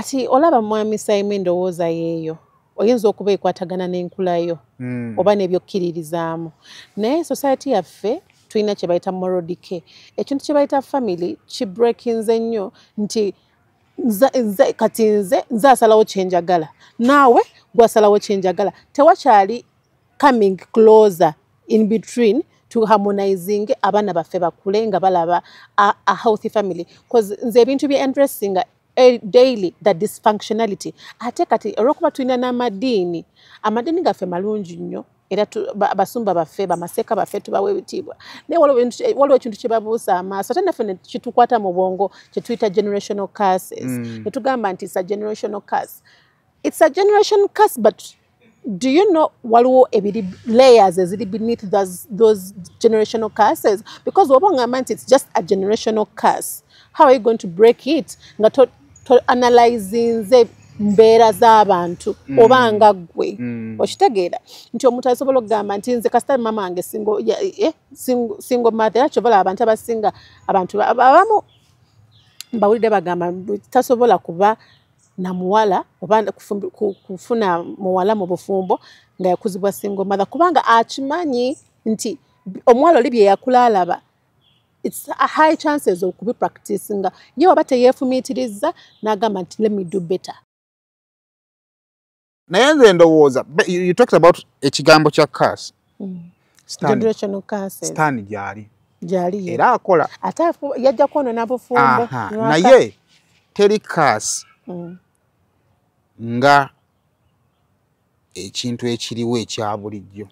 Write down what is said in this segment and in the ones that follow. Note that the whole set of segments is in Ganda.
Kati olaba mwami Simon, endowooza yeeyo oyinza okuba ekwatagana n'enkulayo oba n'ebyokkiririzaamu, naye society yaffe tulina kye bayita moral decay. Ekintu kye bayita family kibreakinze nnyo nti kati nze asalawo kyenjagala, naawe gwasalawo kyenjagala. Tewakyali coming closer in between to harmonizing abaana baffe bakule nga balaba a healthy family, cause nze ebintu bye addressinga daily, the dysfunctionality. Ate kati olwokuba tulina n'amadiini, amadiini gaffe malungi nnyo era basumba baffe, bamaseeka baffe, tubawa ebitiibwa, naye waliwo ekintu kye babuusa amaaso ate naffe ne kitukwata mu bwongo kye tuyita generational curses. Ne tugamba nti it's a generational curse, it's a generation curse, but do you know waliwo ebiri layers eziri beneath those generational curses? Because oba ongamba nti it's just a generational curse, how are you going to break it nga to analyzinze mbeera z'abantu oba nga ggwe? Okitegeera nti omuntu asobola okugamba nti nze kasita mama wange single mother. Era kyobalaba abantu abasinga, abantu abamu mbawulidde bagamba tasobola kuba na muwala oba kufuna muwala mu bufumbo nga yakuzibwa single mother, kubanga akimanyi nti omuwala oli bye yakula alaba, it's a high chances okubi practicinga. Ye waba teyeefumiitiriza n'agamba nti let me do better. Naye nze ndowooza you talked about ekigambo kya curse. Generational curses. Sitaani gyali. Gyali. Era akola. Ate yajja kwonoona bufumbo. Naye teri curse nga ekintu ekiriwo ekya bulijjo.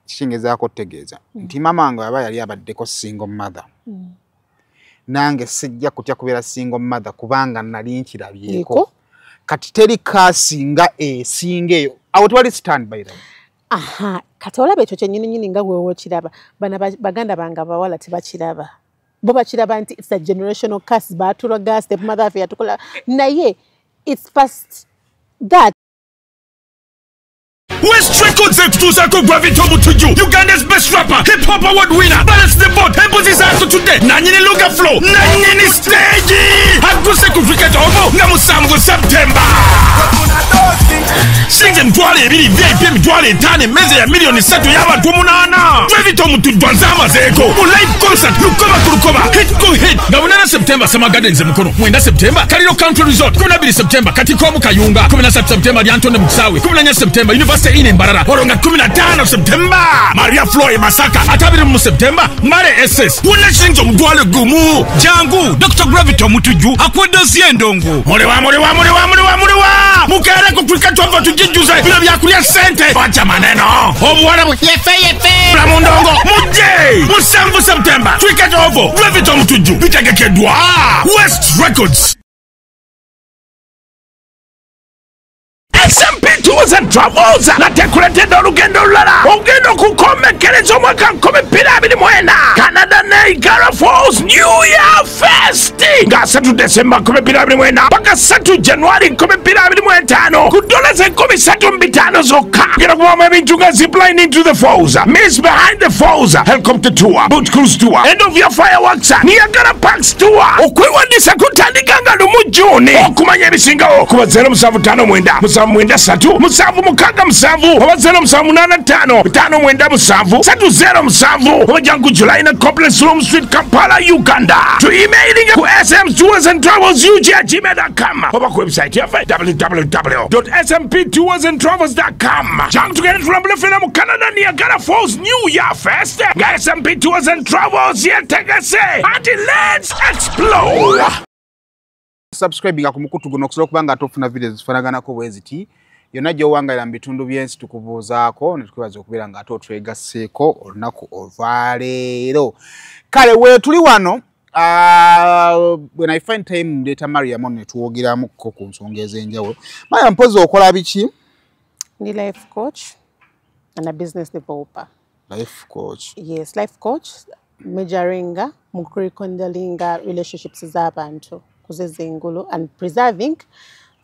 Kikingezaako okutegeeza nti maama wange aba yali abaddeko single mother, nange sijja kutya kubeera single mother kubanga nali nkirabyeko. Kati teri curse nga esinga eyo. Awo tewali stand by them. Aha, kati olaba ekyo kyennyini nga gwe wokiraba, bano baganda bange abawala tebakiraba. Bo bakiraba nti it's a generational curse, baatulaga step mother affe yatukola, naye it's past that. West Records ekutuusaako Gravity Omutujju, Uganda's best rapper, hip hop award winner, Balance the Board, embuzi zaatutudde, nanyini Luga Flow, nanyini stage. Agguse ku Cricket Oval nga 7 September. Shilingi 20,000, VIP 50,000, emmeza ya 3,000,000 y'abantu 8. Gravity Omutujju anzamazeeko mu live concert lukoba ku lukoba, hit ku hit, nga 8 September Summer Gardens e Mukono, 9 September Kaliro Country Resort, 12 September Katiko Kayunga, 13 September Lyantonde mu Kisaawe, 14 September University Inn Mbarara, olwo nga 15 September Maria Flo e Masaka, ate 20 September Mare SS. Wonna shilingi 1,000. Jangu Dr. Gravity Omutujju akuwadde endongo. Muliwa, muliwa, muliwa, muliwa, muliwa. Mukeere ku Cricket Oval tugijjuze bino byakulya ssente. Wacha maneno. Obuwala yefe yefe. Bula ndongo. Mujje 7 September Cricket Oval, Gravity Omutujju, bitegekeddwa West Records. SMP Tours and Travels nateekuletedde olugendo olulala olugendo okukomekkereza omwaka 2024 Canada Niagara Falls New Year Fest nga 3 December 2024 paka 3 January 2025 ku $3,500 zokka. Genda kubamu ebintu nga zipline into the falls, Miss Behind the Falls, helicopter tour, boat cruise tour, end of year fireworks, Niagara Parks tour. Okwewandiisa kutandika nga 1 June. Okumanya ebisingawo kuba 0759 793 767 oba 0785 597 307 oba jangu July na Complex Room Street, Kampala, Uganda. To emailing ku smtoursandtravelsug@gmail.com oba ku website yaffe www.smptoursandtravels.com. Jangu tugende tulambule ffena mu Canada Niagara Falls New Year Fest nga SMP Tours and Travels yetegese. Anti let's explore. Subscribinga ku mukutu guno okusobola okuba nga tofuna videos zifaanaganako bwe ziti yonna gy'owangalira mu bitundu by'ensi. Tukubuuzaako ne tukwebaza okubeera nga ate otwegasseeko olunaku olwaleero. Kale weetuli wano, when I find time ndeeta Mariam ono ne twogeramuko ku nsonga ez'enjawulo. Mariam, mpozi okola biki? Ndi life coach and a business developer. Life coach? Yes, life coach, majoringa mu kurecondilinga relationships z'abantu kuzeza engulu and preserving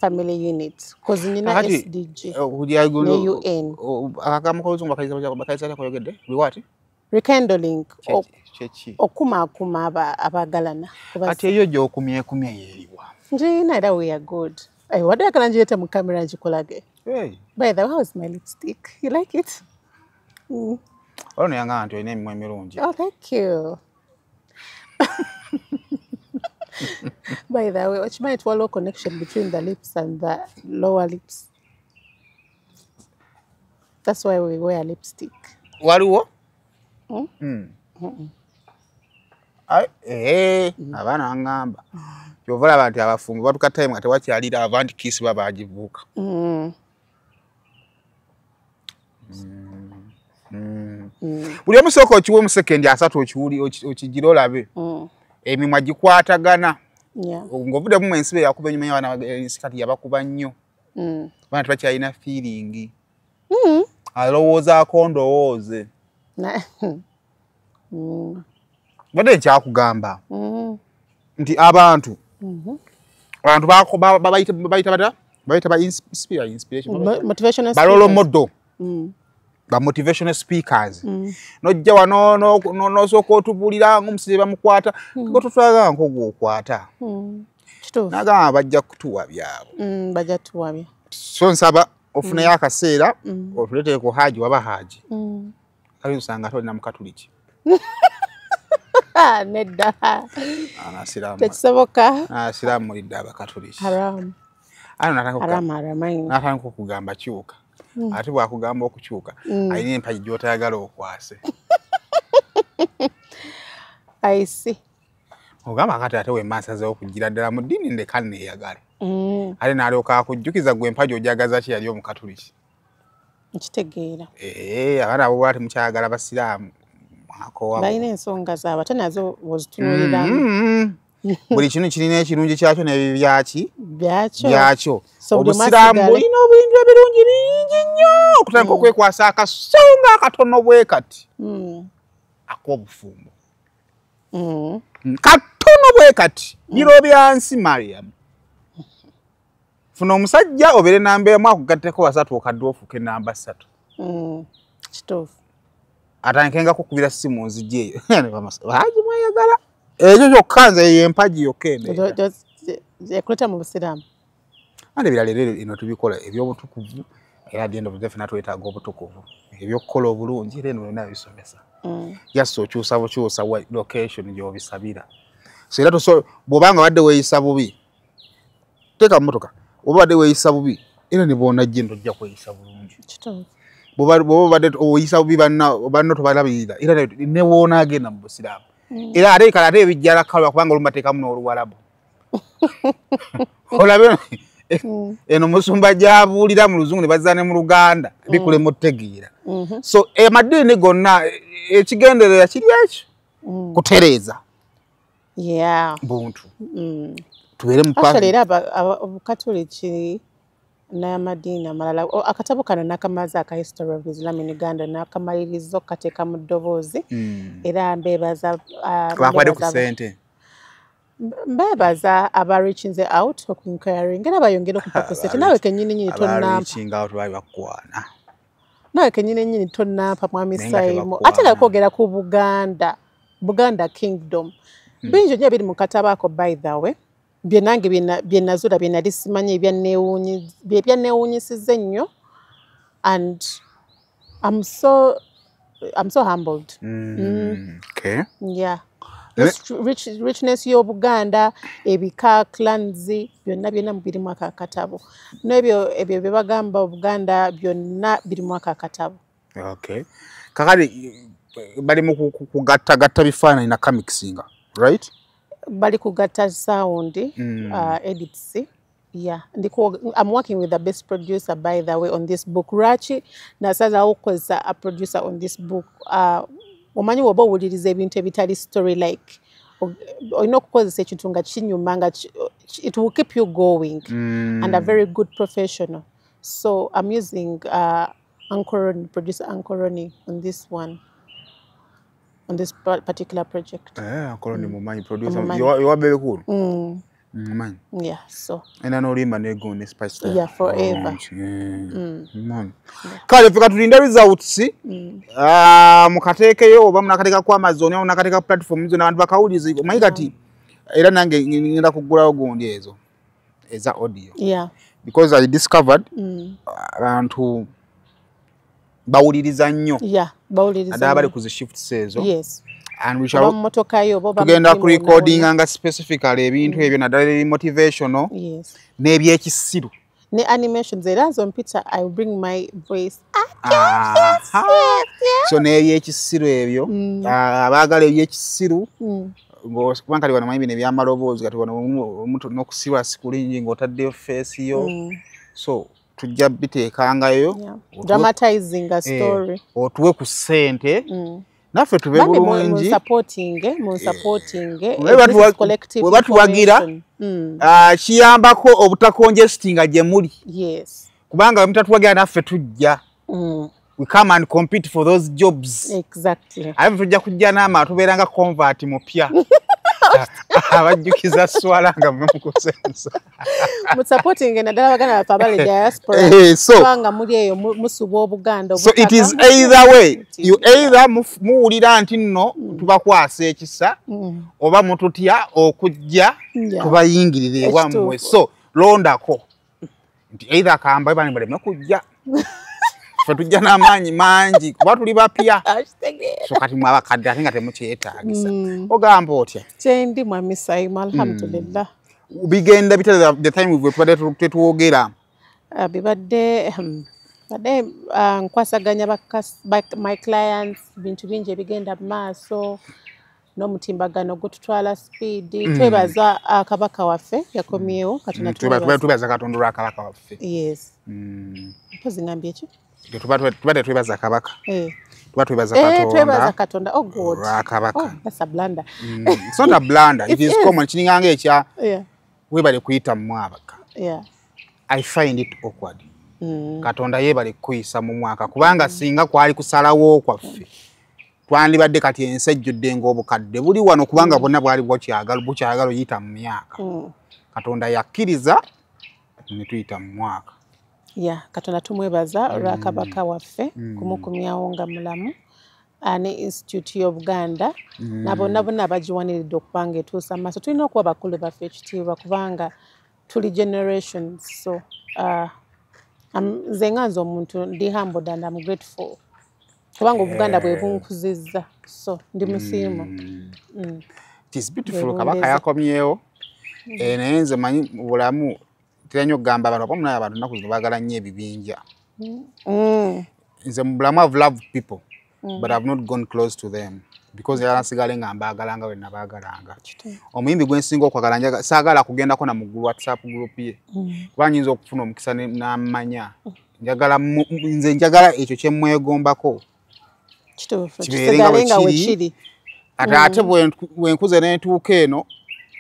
family units, cause nina SDG ne UN. Akagambo k'oluzungu bakayisa koyogedde what? Rekindling, okumaakuma abaagalana. Kati eyo gy'okumyekumye yeeriwa? Njirina era we are good. Wadde oyagala ngireete mu kamera ngikulage. Hey. By the way, how is my lipstick? You like it? Olwo yangamba nti olina emimwa emirungi. Oh, thank you. By the way, okimanyi nti waliwo connection between the lips and the lower lips. That's why we wear lipstick. Waliwo? Abaana baŋŋamba kyova olaba nti abafumbo batuka time nga tewakyalira ava nti kiisi baba bagibuuka. Buli omu sooka okiwe mu sekendi 30 okiwuli okigira olabe. Emimwa gikwatagana. Ng'ovuddemu mu ensibe yakuba ennyuma y'abaana ensi kati yabakuba nnyo. Abaana tebakyalina feeling. Alowoozaako ndowooze. Badde nkyakugamba nti abantu babayita ba inspiration motivational ba role model, ba motivational speakers. Nojja wano n'osooka otubuulira ng'omusajja bamukwata ngo totwagala nk'ogwokwata. Nagamba bajja kutuwa byabwe. Bajja tuwabya. So nsaba ofuneyo akaseera otuleetere ku Haji waba Haji. Kale osanga ate olina Mukatuliki. Nedda. Tekisoboka. Asiraamu mulidde Abakatuliki. Haramu. Natandika okugamba kyuka. Ate bw'akugamba okukyuka alina empagi gy'otayagala okwase. I see. Ogamba kati ate wemba nsazeewo okugira ddala mu ddiini ndeka neeyagale. Ate n'alyoka akujjukiza gwe empagi ojagaza ki yali Omukatuliki. Nkitegeera. Abaana abo bw'ati mukyayagala Basiraamu. Balina ensonga zaabwe ate nazo bw'ozitunuuliramu. Buli kinu kirina ekirungi kyakyo n'ebibi byaki byakyo. Obusiraamu bulina obintu ebirungi bingi nnyo okutandika okwekwasa akasonga akatono bwe kati ak'obufumbo. Katono bwe kati biro bya nsi Mariam. Funa omusajja obeere namba emu akugatteko 3 okadde ofuuke namba 3. Kituufu. Atandike kukubira simu nzije eyo. Haji mweyagala. Ekyo kyokka nze eyo empagi yokka eno. Ekuleta mu Busiraamu. Ate ebirala era eno tubikola eby'obutukuvu era at the end of the day ffenna twetaaga obutukuvu. Ebyokukola obulungi era eno byonna bisomesa. Just okyusa bukyusa location gy'obisabira. So era bw'obanga wadde weeyisa bubi, teeka mu mmotoka, oba wadde weeyisa bubi era ne bw'onajja eno tojja kweyisa bulungi. Kituufu. Bw'oba obadde oyisa bubi banno tobalabirira era ne bw'onaagenda mu Busiraamu. Era ate kale ate ebijjala kalwa kubanga olumu bateekamu n'Oluwarabu. Olabe eno musumba gy'abuulira mu Luzungu ne bazza ne mu Luganda bikulema otutegeera. So amadiini gonna ekigendererwa kiri ekyo kutereeza buntu. Tubeere mu Actually era Obukatuliki n'amadiini amalala akatabo kano nakamaze aka History of Islam in Uganda nakamaliriza okukateeka mu ddoboozi era mbeebaza bakuwadde ku ssente. Mbeebaza aba reaching out okuinquiring era bayongere okumpa ku ssente naawe kennyini nnyini tonnampa. Aba reaching out baali bakukwana. Naawe kennyini nnyini tonnampa Mwami Saimo. Ate nga kwogera ku Buganda, Buganda Kingdom. Bingi nnyo ebiri mu katabo ako by the way. Bye nange bye nazuula bye nali simanyi ebyanneewuunyisizza ennyo and I'm so humbled. Okay. Yeah. Richness y'Obuganda, ebika, clans, byonna byonna birimu ako akatabo. N'ebyo ebyo bye bagamba Obuganda byonna birimu ako akatabo. Okay. Kakati bali mu kugattagatta bifaananyi na kamixinga, right? Bali kugatta sound, edits. Yeah, I'm working with the best producer, by the way, on this book. Lwaki nasalawo okukozesa a producer on this book. Omanyi bw'oba owuliriza ebintu ebitali story like olina okukozesa ekintu nga kinyuma nga it will keep you going and a very good professional. So I'm using Uncle Ronnie, producer Uncle Ronnie on this one, on this particular project. Uncle Ronnie mumanyi producer yowa Bebe Cool. Mumanyi. Yeah, so. Ena n'oluyimba ne ne Spice Diana. Yeah, forever. Kale ffe katulinde results. Mukateekeyo oba munakateeka ku Amazon oba munakateeka ku platform zonna abantu bakawulirize. Omanyi kati era nange ngenda kuggulawo gundi ezo. eza audio. Because I discovered abantu bawuliriza nnyo. Bawuliriza. Bali ku zi shifts ezo. And we shall tugenda ku recording nga specifically ebintu ebyo naddala eri motivational n'ebyekisiru ne animations. Era nzo mpita, I will bring my voice. So n'ebyekisiru ebyo, abaagala ebyekisiru, kubanga kati wano manyi bino ebyamaloboozi, kati wano omuntu n'okusirwa sikulingi ng'otaddeyo face yo. So tujja biteekangayo. Dramatizing a story. Otuwe ku ssente. Naffe tube bulungi. Mu supporting. We batuwagira, kiyambako obutacongestinga gye muli. Kubanga bwe mutatuwagira naffe tujja. We come and compete for those jobs. Ate tujja kujja n'amala tubeera nga convert mupya. Abajjukiza swala nga mwe mukusensa. Mu supporting naddala baganda baffe abali diaspora. Kubanga muli eyo musubwa Obuganda. So it is either way. You either muwulira nti nno tubakwasa ekisa oba mututya okujja tubayingirire ewammwe. So londako nti either kamba bani baleme kujja. Ffe tujja n'amaanyi mangi kuba tuli bapya. So kati mwe abakadde ate nga temukyetaagisa. Ogamba otya? Kyendi mwami Saima, alhamdulillah. Bigenda bitya the time we tubadde tetwogera? Bibadde badde nkwasaganya my clients, bintu bingi ebigenda mu maaso n'omutimbagano gututwala speed. Twebaza Kabaka waffe yakomyewo. Katonda Twebaza Katonda olwa Kabaka waffe. Yes. Mpozi ngambye ki? Tubadde twebaza Kabaka. Tuba twebaza Katonda. Twebaza Katonda. Oh God. Olwa Kabaka. Oh, that's a blunder. It's not a blunder. It is common. Kiringanga ekya webale kuyita mu mwaka. I find it awkward. Katonda yeebale kuyisa mu mwaka kubanga singa kwali kusalawo kwaffe twandibadde kati ensi ejjudde ng'obukadde buli wano kubanga bonna bwali bukyagala oyita mu myaka. Katonda yakkiriza ne tuyita mu mwaka. Katonda tumwebaza olwa Kabaka waffe kumukumyawo nga mulamu ne Institute y'Obuganda na bonna bonna abagiwaniridde okuba nga etuusa maaso. Tulina okuwa bakulu baffe ekitiibwa kubanga tuli generations. So nze nga nze omuntu ndi humbled and I'm grateful kubanga Obuganda bwe bunkuzizza, so ndi musiimu. It is beautiful. Kabaka yakomyewo. Naye nze manyi mu bulamu tera nnyo okugamba abantu abamu, naye abantu ennaku zino baagala nnyo ebibinja. Nze mu bulamu I've loved people but I've not gone close to them because njagala nsigale nga mbaagala nga bwe nabaagalanga. Omuyimbi gwe nsinga okwagala saagala kugendako na mu WhatsApp group ye kuba nyinza okufuna omukisa n'ammanya. Njagala nze njagala ekyo kye mmwegombako kibeere nga bwe kiri. Ate bwe nkuze ne ntuuka eno,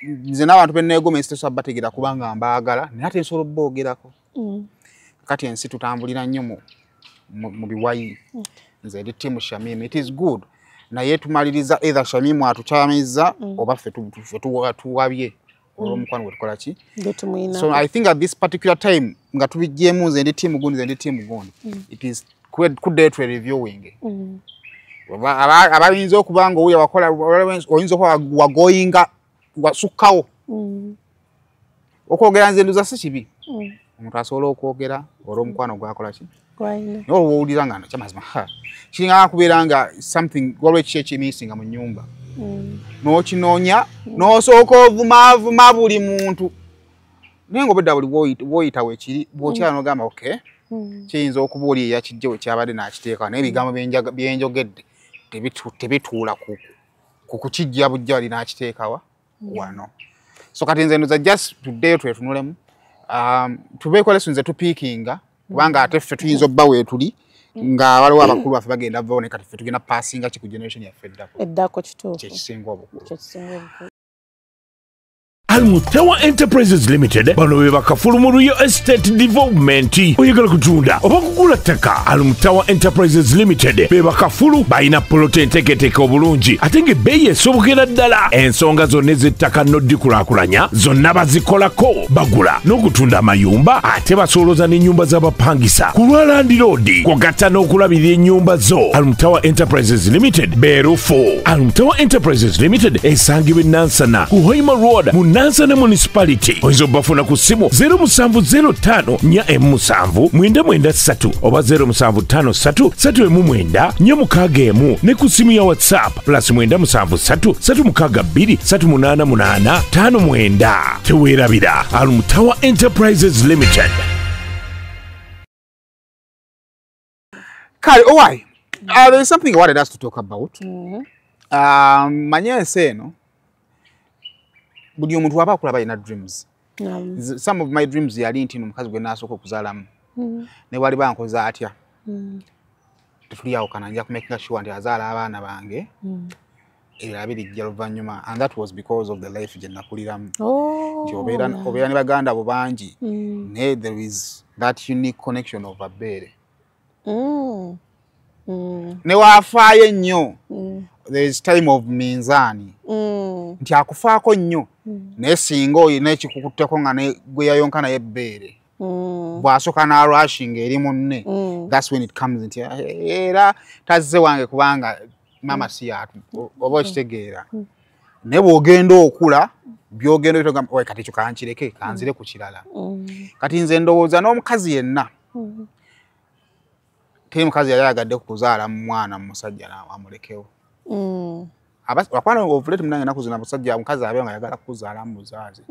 nze n'abantu be neegomba ensi tesobola bategeera kubanga mbaagala naye ate nsobola obboogerako. Kati ensi tutambulira nnyo mu biwayi. Nze ndi team Shamim. It is good. Naye tumaliriza either Shamim atukyamizza oba ffe tuwabye olw'omukwano gwe tukola ki. So I think at this particular time nga tubiggyemu nze ndi team gundi, nze ndi team gundi. It is kuddayo twe reviewing. Abayinza okuba nga owuya wakola, oyinza okuba wagoyinga wasukkawo. Okwogera nze nduza si kibi. Omuntu asobola okwogera olw'omukwano gwakola ki. Naye olwowulira nga kyamazima kiringa kubeera nga something waliwo ekiki ekimisinga mu nnyumba. N'okinoonya n'osooka ovumaavuma buli muntu. Naye ng'obwedda buli bw'oyita weekiri bw'okyala n'ogamba okay kiyinza okuba oli eyakijje we kyabadde n'akiteeka naye ebigambo bye njogedde tebituula ku kukijja bujja wali n'akiteekawa wano. So kati nze ndoza just tuddeyo twetunulemu. Tubeeko lessons ze tupiikinga kubanga ate ffe tuyinza obba weetuli nga waliwo abakulu baffe bagenda vaawo naye kati ffe tugenda passinga ki ku generation yaffe eddako. Eddako kituufu. Kyekisinga obukulu. Kyekisinga obukulu. Almutewa Enterprises Limited bano be bakafulu mu real estate development. Oyagala kutunda oba kugula ttaka? Almutawa Enterprises Limited be bakafulu, balina poloti enteeketeeke obulungi ate ng'ebbeeyi esobokera ddala. Ensonga zonna ez'ettaka n'oddikulaakulanya zonna bazikolako. Bagula n'okutunda amayumba ate basooloza n'ennyumba z'abapangisa ku lwa landiroodi, kw'ogatta n'okulabirira ennyumba zo. Almutawa Enterprises Limited beerufu. Almutawa Enterprises Limited esangibwa e Nansana ku Hoima Road mu Nansana Municipality. Oyinza obafuna ku ssimu 0705 4 7 993 oba 0753 319 461 ne ku ssimu ya WhatsApp plus 973 362 388 59. Teweerabira Almutawa Enterprises Limited. Kale, why? There is something I wanted us to talk about. Manye ensi eno, buli omuntu waba akulaba alina dreams. Some of my dreams yali nti omukazi gwe nasooka okuzaalamu ne wali bankoze atya, tetulyawukana, nja kumakinga sure nti azaala abaana bange, ebirala birijja luvannyuma. And that was because of the life gye nakuliramu, nti obeera ne baganda bo bangi, naye there is that unique connection of abeere. Ne waafaayo ennyo, there is time of minzaani, nti akufaako nnyo, naye singa olina ekikukutteko nga gwe yayonka naye ebbeere, bw'asooka n'alwashinga eri munne, that's when it comes nti era tazze wange kubanga maama si yatu, oba okitegeera. Naye bw'ogenda okula byogenda bitogamba, kati ekyo kankireke kanzire ku kirala. Kati nze ndowooza n'omukazi yenna, teri mukazi yali ayagadde kuzaala mwana musajja amulekewo. Wakwana ovulate munange ennaku zino abasajja, omukazi abeera nga ayagala kuzaala mu buzaazi.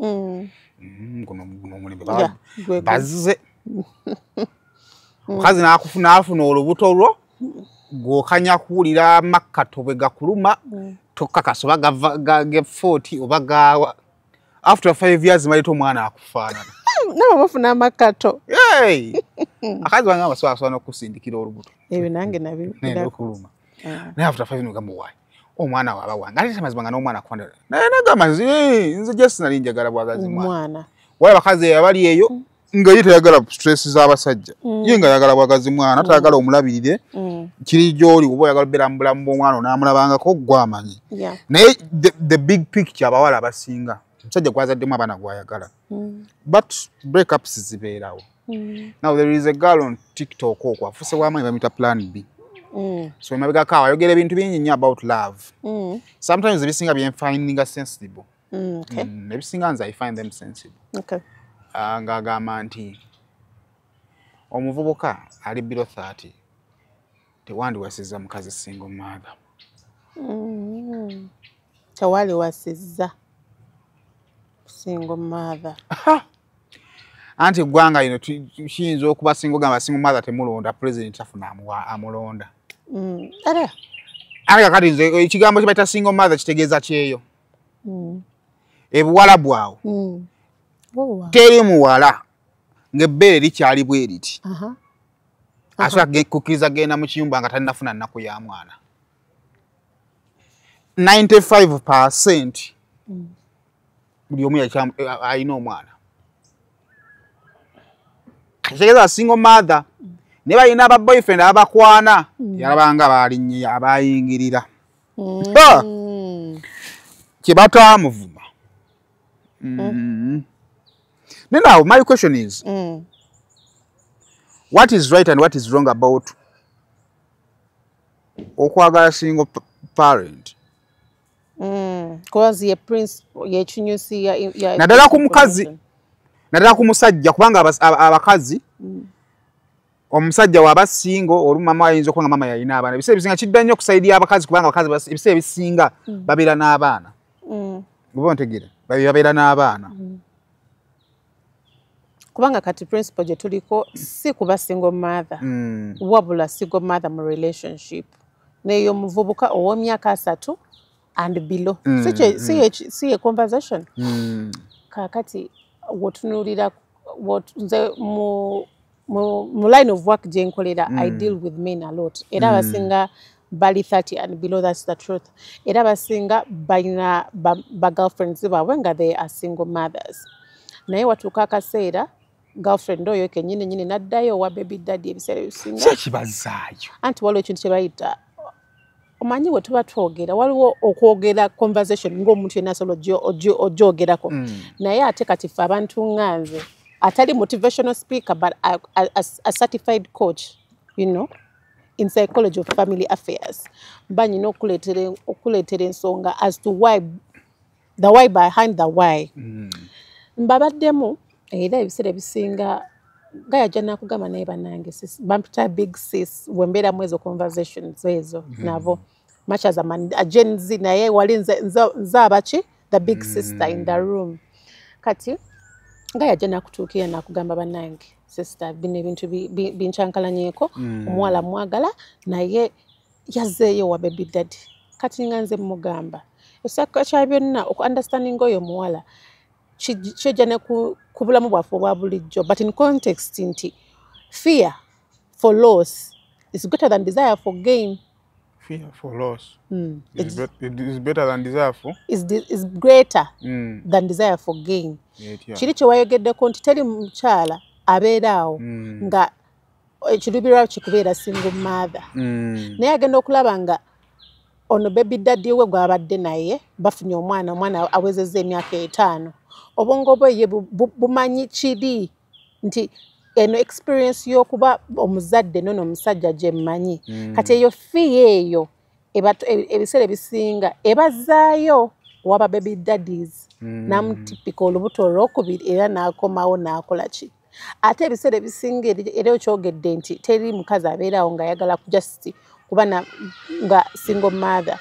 Guno omulembe bazze. Omukazi n'afuna olubuto lwo, gw'okanya kuwulira amakkato bwe gakuluma, tokkakasa oba ga 40 oba gawa. After 5 years maleta omwana akufaanana. Nabo bafuna amakato. Akazi bange abasobola n'okusindikira olubuto. Ebyo nange nabyo. Naye after 5 nogamba why? Omwana waaba wange. Ate amazima nga n'omwana akufaanana. Naye nagamba nze just nali njagala bwagazi mwana. Waliwo abakazi abali eyo nga ye tayagala stress z'abasajja. Ye nga ayagala bwagazi mwana, tayagala omulabirire. Kiri gy'oli oba oyagala obeera mu bulamu bw'omwana onaamulabangako gw'amanyi. Naye the big picture abawala abasinga omusajja gwazaddemu abaana gw'ayagala. But breakups zibeerawo. Now there is a girl on TikTok okwo afuuse w'amaanyi, bamuyita Plan B. So emabegako awo ayogera ebintu bingi nnyo about love. Sometimes ebisinga bye nfindinga sensible. Ebisinga nze I find them sensible. Ng'agamba nti omuvubuka ali below 30 tewandiwasizza mukazi single mother. Tewaliwasizza single mother. Anti eggwanga lino kiyinza okuba single, gamba single mother temulonda, president tafuna amulonda. Ate kakati nze ekigambo kye bayita single mother kitegeeza kyeyo. Ebuwala bwawo. Teri muwala ng'ebbeere likyali bwe riti, asobola kukkiriza genda mu kiyumba nga tannafuna nnaku ya mwana. 95% buli omu alina omwana. Kitegeeza single mother ne balina aba boyfriend abakwana, yalabanga balinnye abayingirira. Kye bataamuvuma. Now, my question is, what is right and what is wrong about okwagala single parent? Cause ye prince ye kinyusi ya naddala ku mukazi, naddala ku musajja, kubanga abakazi, omusajja waba single olu mama ayinza okuba nga mama yalina abaana. Ebiseera ebisinga kidda nnyo okusaidia abakazi, kubanga abakazi ebiseera ebisinga babeera n'abaana. Oba ontegeera, babeera n'abaana. Kubanga kati principle gye tuliko si kuba single mother, wabula single mother mu relationship neyo omuvubuka ow'emyaka 30 and below. Si ye conversation. Kaakati wotunuulira nze mu line of work gye nkolera, I deal with men a lot. Era abasinga bali 30 and below, that's the truth. Era abasinga balina ba girlfriends baabwe nga they are single mothers. Naye watuuka akaseera girlfriend oyo kennyini nnyini n'addayo owa baby daddy ebiseera ebisinga. Ki ekibazaayo? Anti waliwo ekintu kye bayita, omanyi bwe tuba twogera, waliwo okwogera conversation ng'omuntu yenna asobola ogyogerako. Naye ate kati ffe abantu nga nze atali motivational speaker but a certified coach, in psychology of family affairs, mba nnina okuleetera ensonga as to why The why behind the why. Mbabaddemu era ebiseera ebisinga gayajja nakugamba, naye bannange sis, bampita big sis wembeeramu ezo conversations ezo nabo, much as I'm a Gen Z, naye wali nze abaki the big sister in the room. Kati nga yajja nakutuukira nakugamba, bannange sister, bino ebintu binkyankalanyeko, omuwala mwagala naye yazzeeyo wa baby daddy. Kati nga nze mugamba ekisaka kya byonna oku understanding oyo omuwala kijja ne ku bulamu bwaffe obwa bulijjo, but in context nti fear for loss is greater than desire for gain. Fear for loss is better than desire for is greater than desire for gain. Kiri kye wayogeddeko nti teri mukyala abeera awo nga ekiruubirwa kikubeera single mother, naye agenda okulaba nga ono baby daddy we gw'abadde naye bafunye omwana, omwana awezezza emyaka 5, obwongo bwe ye bumanyi kiri nti eno experience y'okuba omuzadde nono omusajja gye mmanyi. Kati eyo fear eyo ebiseera ebisinga ebazaayo waba baby daddies, n'amutipika olubuto olwokubiri era n'akomawo n'akola ki. Ate ebiseera ebisinga era okyogedde nti teri mukazi abeerawo ng'ayagala just kuba nga single mother.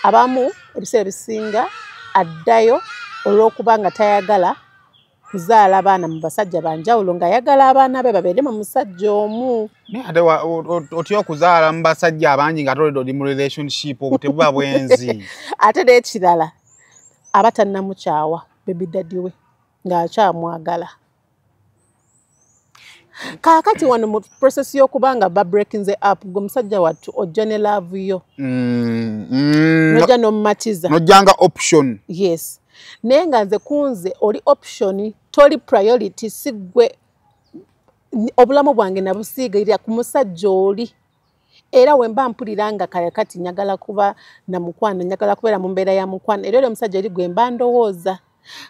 Abamu ebiseera ebisinga addayo olw'okuba nga tayagala kuzaala abaana mu basajja banjawulo, ng'ayagala abaana be babeere mu musajja omu. Naye ate otya okuzaala mu basajja abangi nga tolidde oli mu relationship? Obwo tebuba bwenzi? Ate n'ekirala, aba tannamukyawa baby daddy we, ng'akyamwagala. Kaakati wano mu process y'okuba nga ba breakinze up, gwe musajja wattu ojja ne love yo, nojja n'omumatiza, nojjanga option. Yes, naye nga nze kunze oli option, toli priority. Si ggwe obulamu bwange nabusiigirira ku musajja oli. Era we mba mpulira nga kale kati njagala kuba na mukwano, njagala kubeera mu mbeera ya mukwano, era oli omusajja eri gwe mba ndowooza.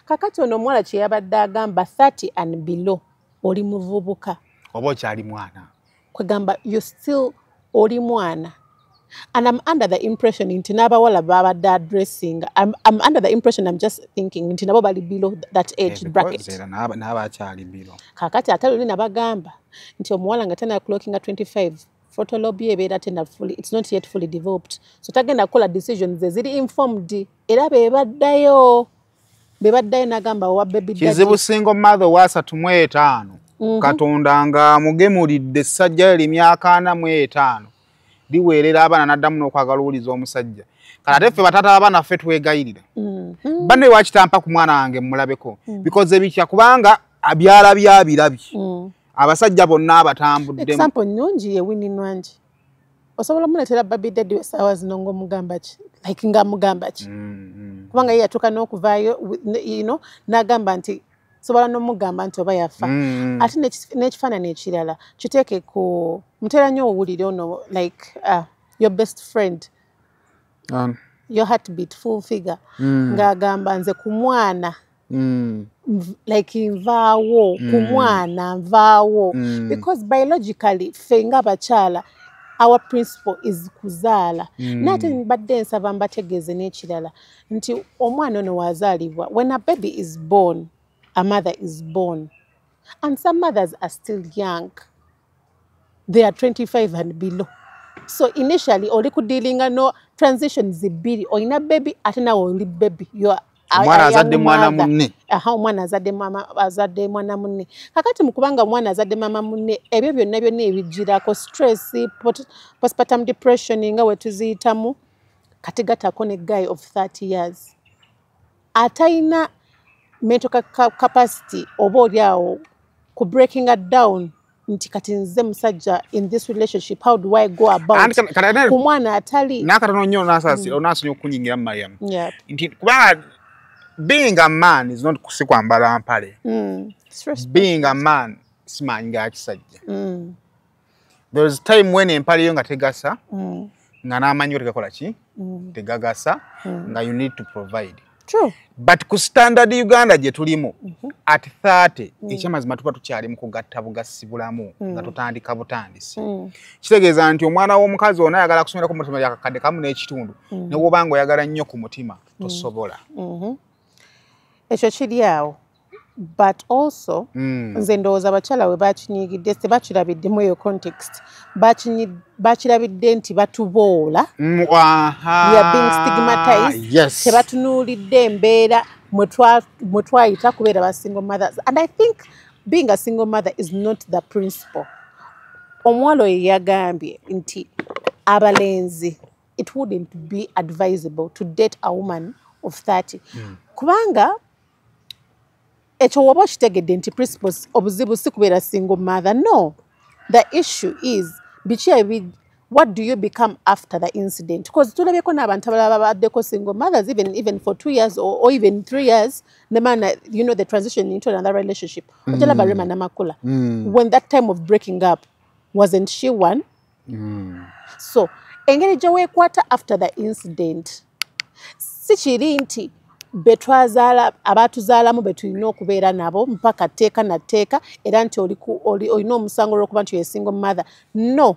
Kakati ono omuwala kye yabadde agamba, 30 and below oli muvubuka, oba okyali mwana. Kwegamba you still oli mwana. And I'm under the impression nti n'abawala babadde addressing, I'm under the impression, I'm just thinking nti nabo bali below that age bracket. Era n'abakyali below. Kakati ate luli nabagamba nti omuwala nga tana clockinga 25, frontal lobe ye ebeera tena fully, it's not yet fully developed, so tagenda kukola decisions eziri informed. Era be baddayo, be baddayo n'agamba owa baby daddy. Kizibu single mother wa 35, Katonda nga mugemulidde essajja eri emyaka 45 liweerera abaana, n'addamu n'okwagala owuliza omusajja. Kale ate ffe bataata abaana ffe twegayirira, banne wakitampa ku mwana wange mmulabeko, because ebitya kubanga abyalabye abirabye abasajja bonna abatambuddemu. Example nnungi ye Winnie Nwangi. Osobola omuleetera baby daddy w'essaawa zino ng'omugamba ki? Like ng'amugamba ki? Kubanga ye yatuuka n'okuvaayo n'agamba nti sobola n'omugamba nti oba yafa. Ate n'ekifaananyi ekirala kiteeke ku mutera nnyo owulire ono, like your best friend, your heartbeat, full figure, ng'agamba nze ku mwana, like nvaawo ku mwana, nvaawo, because biologically ffe ng'abakyala our principle is kuzaala. Naye ate mbadde nsaba mbategeeze n'ekirala nti omwana ono wazaalibwa, when a baby is born, a mother is born, and some mothers are still young, they are 25 and below. So initially oli kudealinga no transitions bbiri, olina baby ate nawe oli baby. You are omwana azadde mwana munne. Aha, omwana azadde mama, azadde mwana munne. Kakati mu kubanga omwana azadde mama munne, ebyo byonna byonna ebijjirako stress, postpartum depression nga we tuziyitamu, kati gatako ne guy of 30 years atayina mental capacity oba oli awo ku breaking it down nti kati nze musajja in this relationship, how do I go about ku mwana atali N'akatono nnyo onaasonyiwa okunyingira mu Mariam, nti kubanga being a man is not si kwambala mpale. Being a man simanyi ga kisajja. There is time when empale yo nga tegasa, nga n'amanyi go tegakola ki, tegagasa, nga you need to provide. True. But ku standard Uganda gye tulimu at 30, ekyamazima tuba tukyali mu kugatta bugasi bulamu, nga tutandika butandisi. Kitegeeza nti omwana w'omukazi ono ayagala kusomerako mu ssomero lya 1,500, ne bw'oba nga oyagala nnyo ku mutima, tosobola. Ekyo kiri awo, but also nze ndowooza abakyala we bakinyigidde tebakirabiddemu eyo context. Bakirabidde nti batuboola. We are being stigmatized. Tebatunuulidde embeera mwe twayita kubeera ba single mothers, and I think being a single mother is not the principle. Omuwala oyo yagambye nti abalenzi, it wouldn't be advisable to date a woman of 30, kubanga ekyo woba okitegedde nti principles, obuzibu si kubeera single mother. No, the issue is biki what do you become after the incident? Because tulabyeko n'abantu abalala babaddeko single mothers even for 2 years or even 3 years, nemana the transition into another relationship. Ojalaba Rema Namakula, when that time of breaking up, wasn't she one? So engeri gye weekwata after the incident, si kiri nti betwazaala, abaatuzaalamu betulina okubeera nabo mpaka tteeka na tteeka, era nti olina omusango olw'okuba nti you're a single mother. No.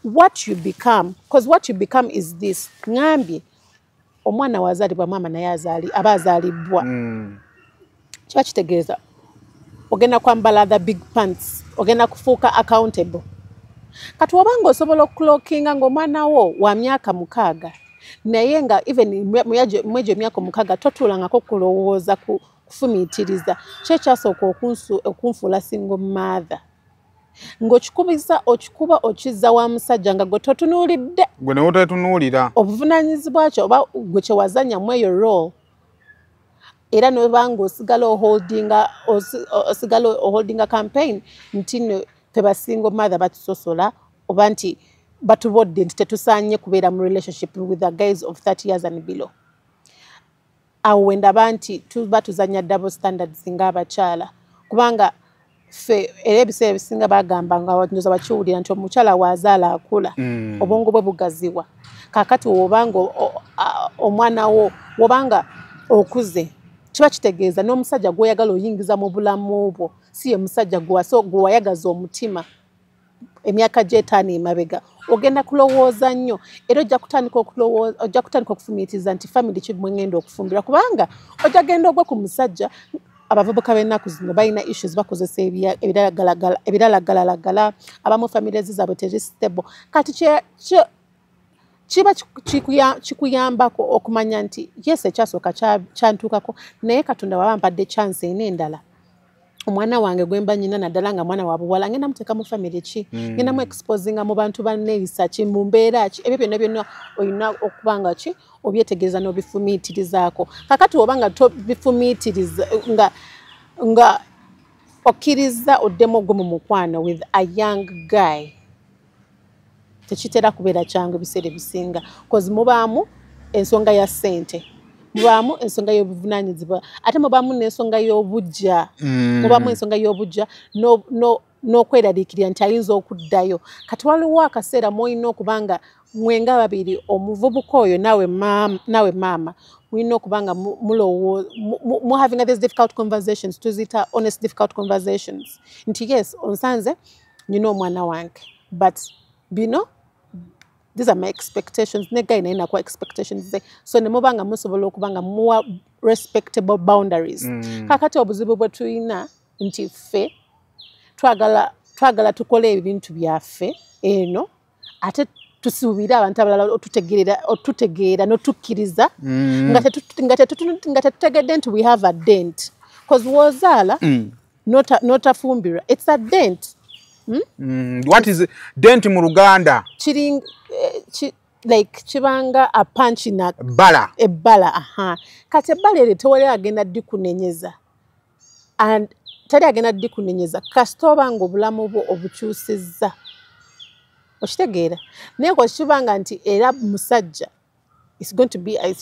What you become, because what you become is this: ŋambye omwana wazaalibwa maama, naye aba azaalibwa, kiba kitegeeza ogenda kwambala the big pants, ogenda kufuuka accountable. Kati obanga osobola okuclockinga ng'omwana wo wa myaka 6, naye nga even mu egyo emyaka 6 totuulangako kulowooza ku kufumiitiriza ki ekyasooka okunfuula single mother, ng'okikubisa okikuba okizza wa musajja nga gwe totunuulidde. Gwe newotetunuulira. Obuvunaanyizibwa kyo oba gwe kyewazanya mu eyo role, era noba nga osigala oholdinga campaign nti nno ffe ba single mother batusosola, oba nti batubodde nti tetusaanye kubeera mu relationship with the guys of 30 years and below. Awo wendaba nti tuba tuzanya double standards ng'abakyala, kubanga ffe era ebiseera ebisinga bagamba nga ndoza bakiwulira nti omukyala waazaala akula, obwongo bwe bugaziwa. Kaakati wobanga omwana wo, wobanga okuze, kiba kitegeeza n'omusajja gw'oyagala oyingiza mu bulamu bwo si ye musajja gwe wayagaza omutima emyaka gy'etaano emabega. Ogenda kulowooza nnyo, era ojja kutandika okulowooza, ojja kutandika okufumiitiriza nti family ki mwe ngenda okufumbirwa, kubanga ojja genda ogwe ku musajja. Abavubuka b'ennaku zino balina issues, bakozesa ebiralagalalagala, abamu families zaabwe teri stable. Kati kiba kikuyambako okumanya nti yes, ekyasooka kyantuukako, naye Katonda waba mpadde chance ena endala, omwana wange gwe mba nyina, naddala nga mwana wa buwala, ngenda muteeka mu family ki? Ngenda mu exposinga mu bantu banneeyisa ki, mu mbeera ki? Ebyo byonna byonna olina okuba nga ki obyetegereza n'obifumiitirizaako. Kakati oba nga tobifumiitiriza, nga okkiriza oddemu ogwe mu mukwano with a young guy, tekitera kubeera kyangu ebiseera ebisinga, cause mubaamu ensonga ya ssente, mubaamu ensonga y'obuvunaanyizibwa, ate mubaamu n'ensonga y'obujja. Mubaamu ensonga y'obujja n'okweraliikirira nti ayinza okuddayo. Kati waliwo akaseera mwolina okuba nga mwenga babiri, omuvubuka oyo naawe maama, mulina okuba nga mu having these difficult conversations, tuziyita honest difficult conversations, nti yes, onsanze nyina omwana wange, but bino, these are my expectations, ne guy naye nakuwa expectations ze, so ne muba nga musobola okuba nga muwa respectable boundaries. Kakati obuzibu bwe tulina nti ffe twagala tukole ebintu byaffe eno, ate tusuubire abantu abalala otutegeera n'otukkiriza, nga tetutegedde nti we have a dent, cause w'ozaala n'otafumbirwa, it's a dent. What is dent mu Luganda? Kiri like kibanga a punch na Bbala. Ebbala, aha. Kati ebbala eryo tewali agenda ddikunenyeza, and teri agenda ddikunenyeza kasita oba nga obulamu bwo obukyusizza, okitegeera? Naye kibanga nti era musajja, it's going to be a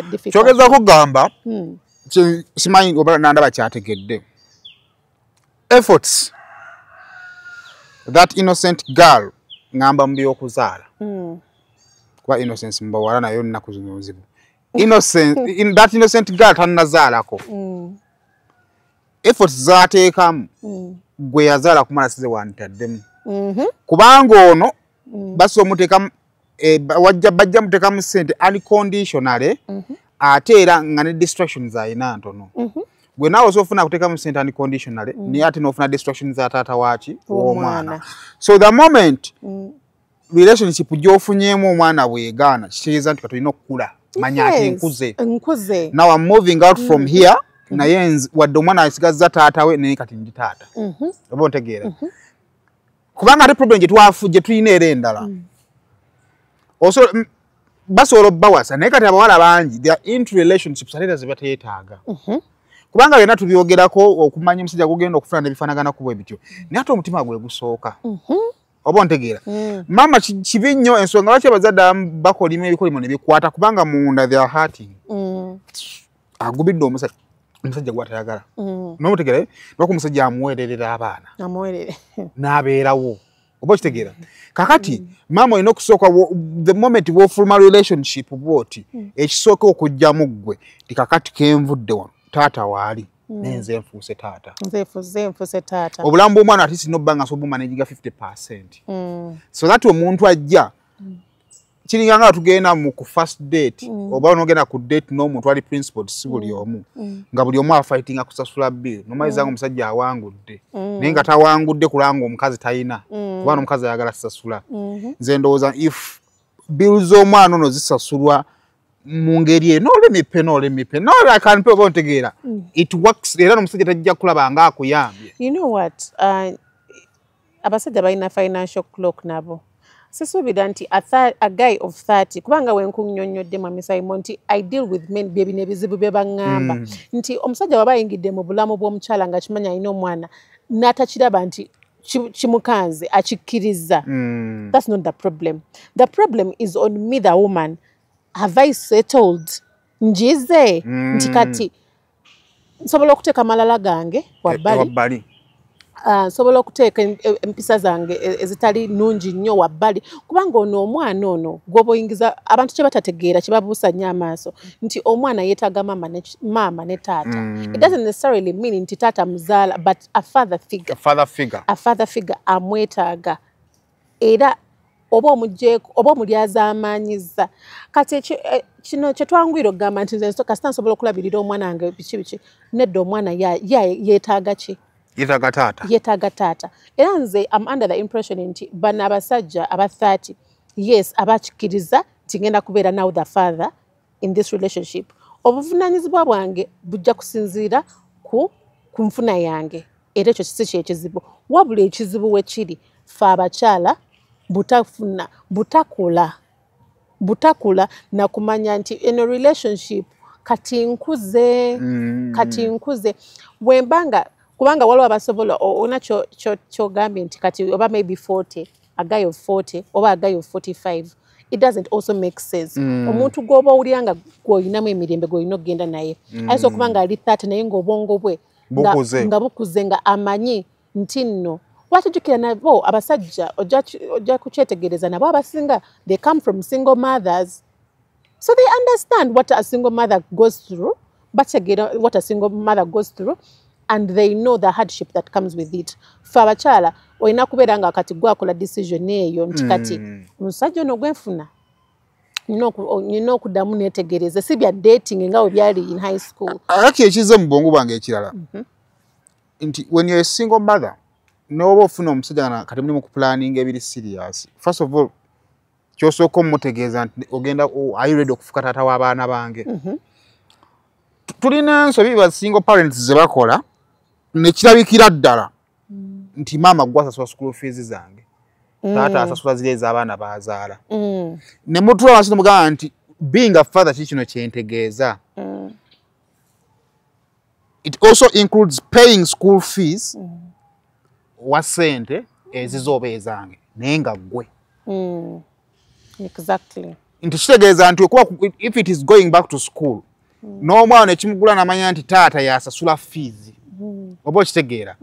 difficult. Kyogeza kugamba, simanyi oba nandaba kyategedde, efforts that innocent girl, ngamba mu byokuzaala, kuba innocence mu bawala nayo nnaku zino nzibu. Innocent, in that innocent girl tannazaalako. Efforts zaateekamu gwe yazaala kumala size wantaddemu. Kubanga ono basobola omuteekamu bajja muteekamu ssente unconditionally, ate era nga ne distractions alina ntono. Gwe naawe osobola ofuna kuteekamu ssente unconditionally, naye ate n'ofuna distractions za taata waaki w'omwana. So the moment relationship gy'ofunyeemu omwana bwegaana, kitegeeza nti kati olina okukula, manya ati nkuze. Nkuze. Now I'm moving out from here, naye wadde omwana asigazza taata we, naye kati ndi taata. Oba ontegeera? Kubanga ate problem gye tulina era endala. Basobola obbawasa, naye kati abawala bangi they are into relationships ate era ze bateetaaga. Kubanga byonna tubyogerako okumanya omusajja gugenda okufuna n'ebifaanagana bwe bityo, naye ate omutima gwe gusooka. Oba ontegeera? Maama, kibi nnyo ensonga lwaki abazadde abamu bakolima ebikolimo ne bikwata, kubanga munda they are hurting. Agubidde omusajja gw'atayagala. N'omutegeera, lwaki omusajja amuweererera abaana n'abeerawo. Oba okitegeera? Kakati maama olina okusooka the moment w'ofuluma relationship bw'oti, ekisooka okujjamu ggwe ti kakati kenvudde wano, taata waali, nenze nfuuse taata. Nze nfuuse taata. Obulamu bw'omwana ate sirina obba nga nsobola obumanaginga 50%. So that omuntu ajja kiringa nga tugenda mu ku first date, oba onogenda ku date n'omuntu ali principled, si buli omu, nga buli omu afightinga kusasula bill, nomaliza nga omusajja awangudde, naye nga tawangudde kulanga omukazi talina, kubanga omukazi ayagala sasula. Nze ndowooza if bill z'omwana ono zisasulwa mu ngeri eno, let me pay, no, let me pay, no, I can pay, oba ontegeera, it works, era n'omusajja tajja kulaba nga akuyambye. You know what, abasajja balina financial clock nabo. Sisuubira nti a guy of 30, kubanga wenkunnyonnyodde Mwami Simon nti I deal with men, bye bino ebizibu bye baŋŋamba, nti omusajja bw'aba ayingidde mu bulamu bw'omukyala nga kimanya alina omwana n'atakiraba nti kimukanze, akikkiriza. That's not the problem. The problem is on me, the woman. Have I settled? Njize nti kati nsobola okuteeka amalala gange wabbali, nsobola okuteeka empisa zange ezitali nnungi nnyo wabbali, kubanga ono omwana ono gw'oba oyingiza abantu kye batategeera, kye babuusa nnyo amaaso, nti omwana yeetaaga maama ne taata. It doesn't necessarily mean nti taata muzaala, but a father figure. A father figure. A father figure amwetaaga, era oba omuggyeko oba omulyazaamaanyizza. Kati kino kye twanguyira okugamba nti nze kasita nsobola okulabirira omwana wange biki biki, nedda, omwana yeetaaga ki? Yeetaaga taata. Yeetaaga taata. Era nze am under the impression nti bano abasajja aba 30, yes, abakikkiriza nti ngenda kubeera now the father in this relationship, obuvunaanyizibwa bwange bujja kusinziira ku nfuna yange, era ekyo si kyekizibu. Wabula ekizibu we kiri ffe abakyala butafuna, butakula na kumanya nti eno relationship kati nkuze, kati nkuze wembanga, kubanga waliwo abasobola ona kyogambye nti kati oba maybe 40, a guy of 40 oba a guy of 45, it doesn't also make sense. Omuntu gw'oba owulira nga gw'olinamu emirembe gw'olina okugenda naye, ayinza okuba nga ali 30 naye ng'obwongo bwe nga bukuze, nga amanyi nti nno wakijjukira. Nabo abasajja ojja kukyetegereza, nabo abasinga they come from single mothers, so they understand what a single mother goes through, bategeera what a single mother goes through, and they know the hardship that comes with it. Ffe abakyala olina kubeera nga kati gwakola decision eyo nti kati omusajja ono gwenfuna nina okuddamu neetegereze, si bya dating nga bwe byali in high school. Akati ekize mu bwongo bwange ekirala nti when you're a single mother, n'oba ofuna omusajja kati mulimu kuplanninga ebiri serious, first of all kyosooka omutegeeza nti ogenda, are you ready okufuuka taata w'abaana bange? Tulina ensobi ba single parents ze bakola nekirabikira ddala nti maama gwe asasula school fees zange, taata asasula ziri ez'abaana bazaala. Ne mutula wansi nemugamba nti being a father ki kino kyentegeeza, it also includes paying school fees wa ssente ezizo oba ezange, naye nga ggwe. Nti kitegeeza nti okuba if it is going back to school, n'omwana ekimugula namanya nti taata yasasula fees. Oba okitegeera?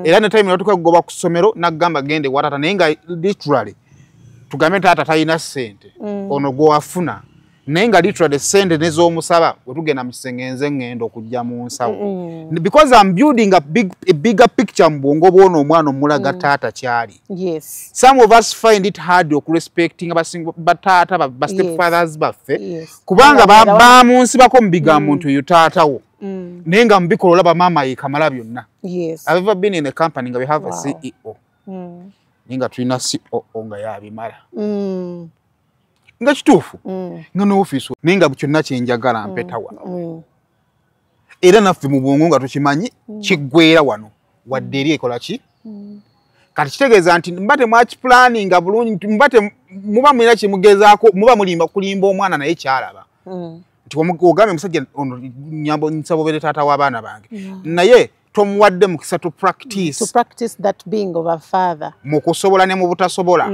Era ne time natuka kugoba ku ssomero n'agamba gende wa taata, naye nga literally tugambe taata talina ssente, ono gwe wafuna Naye nga literally sente nez'omusaba wetugenda mu kisenge nze ngenda okujja mu nsawo. Because I'm building a bigger picture mu bwongo bw'ono omwana omulaga taata kyali. Yes. Some of us find it hard okurespecting bataata ba stepfathers baffe. Yes. Kubanga bamunsibako mu bigambo nti oyo taata wo. Naye nga mubikola olaba maama ye kamala byonna. Yes. I've ever been in a company nga we have a CEO. Naye nga tulina COO nga yabimala. Nga kituufu nga n'ofiisi naye nga kyonna kyenjagala mpeta wano. Era naffe mu bwongo nga tukimanyi kiggweera wano wadde eri ekola ki. Kati kitegeeza nti mba temwakipulaninga bulungi, mba muba mulina kyemugezaako, muba mulimba kulimba omwana naye kyalaba. Nti ogambye omusajja ono nyambo nsaba obeere taata w'abaana bange, naye tomuwadde mukisa to practice. To practice that being of a father. Mu kusobola ne mu butasobola.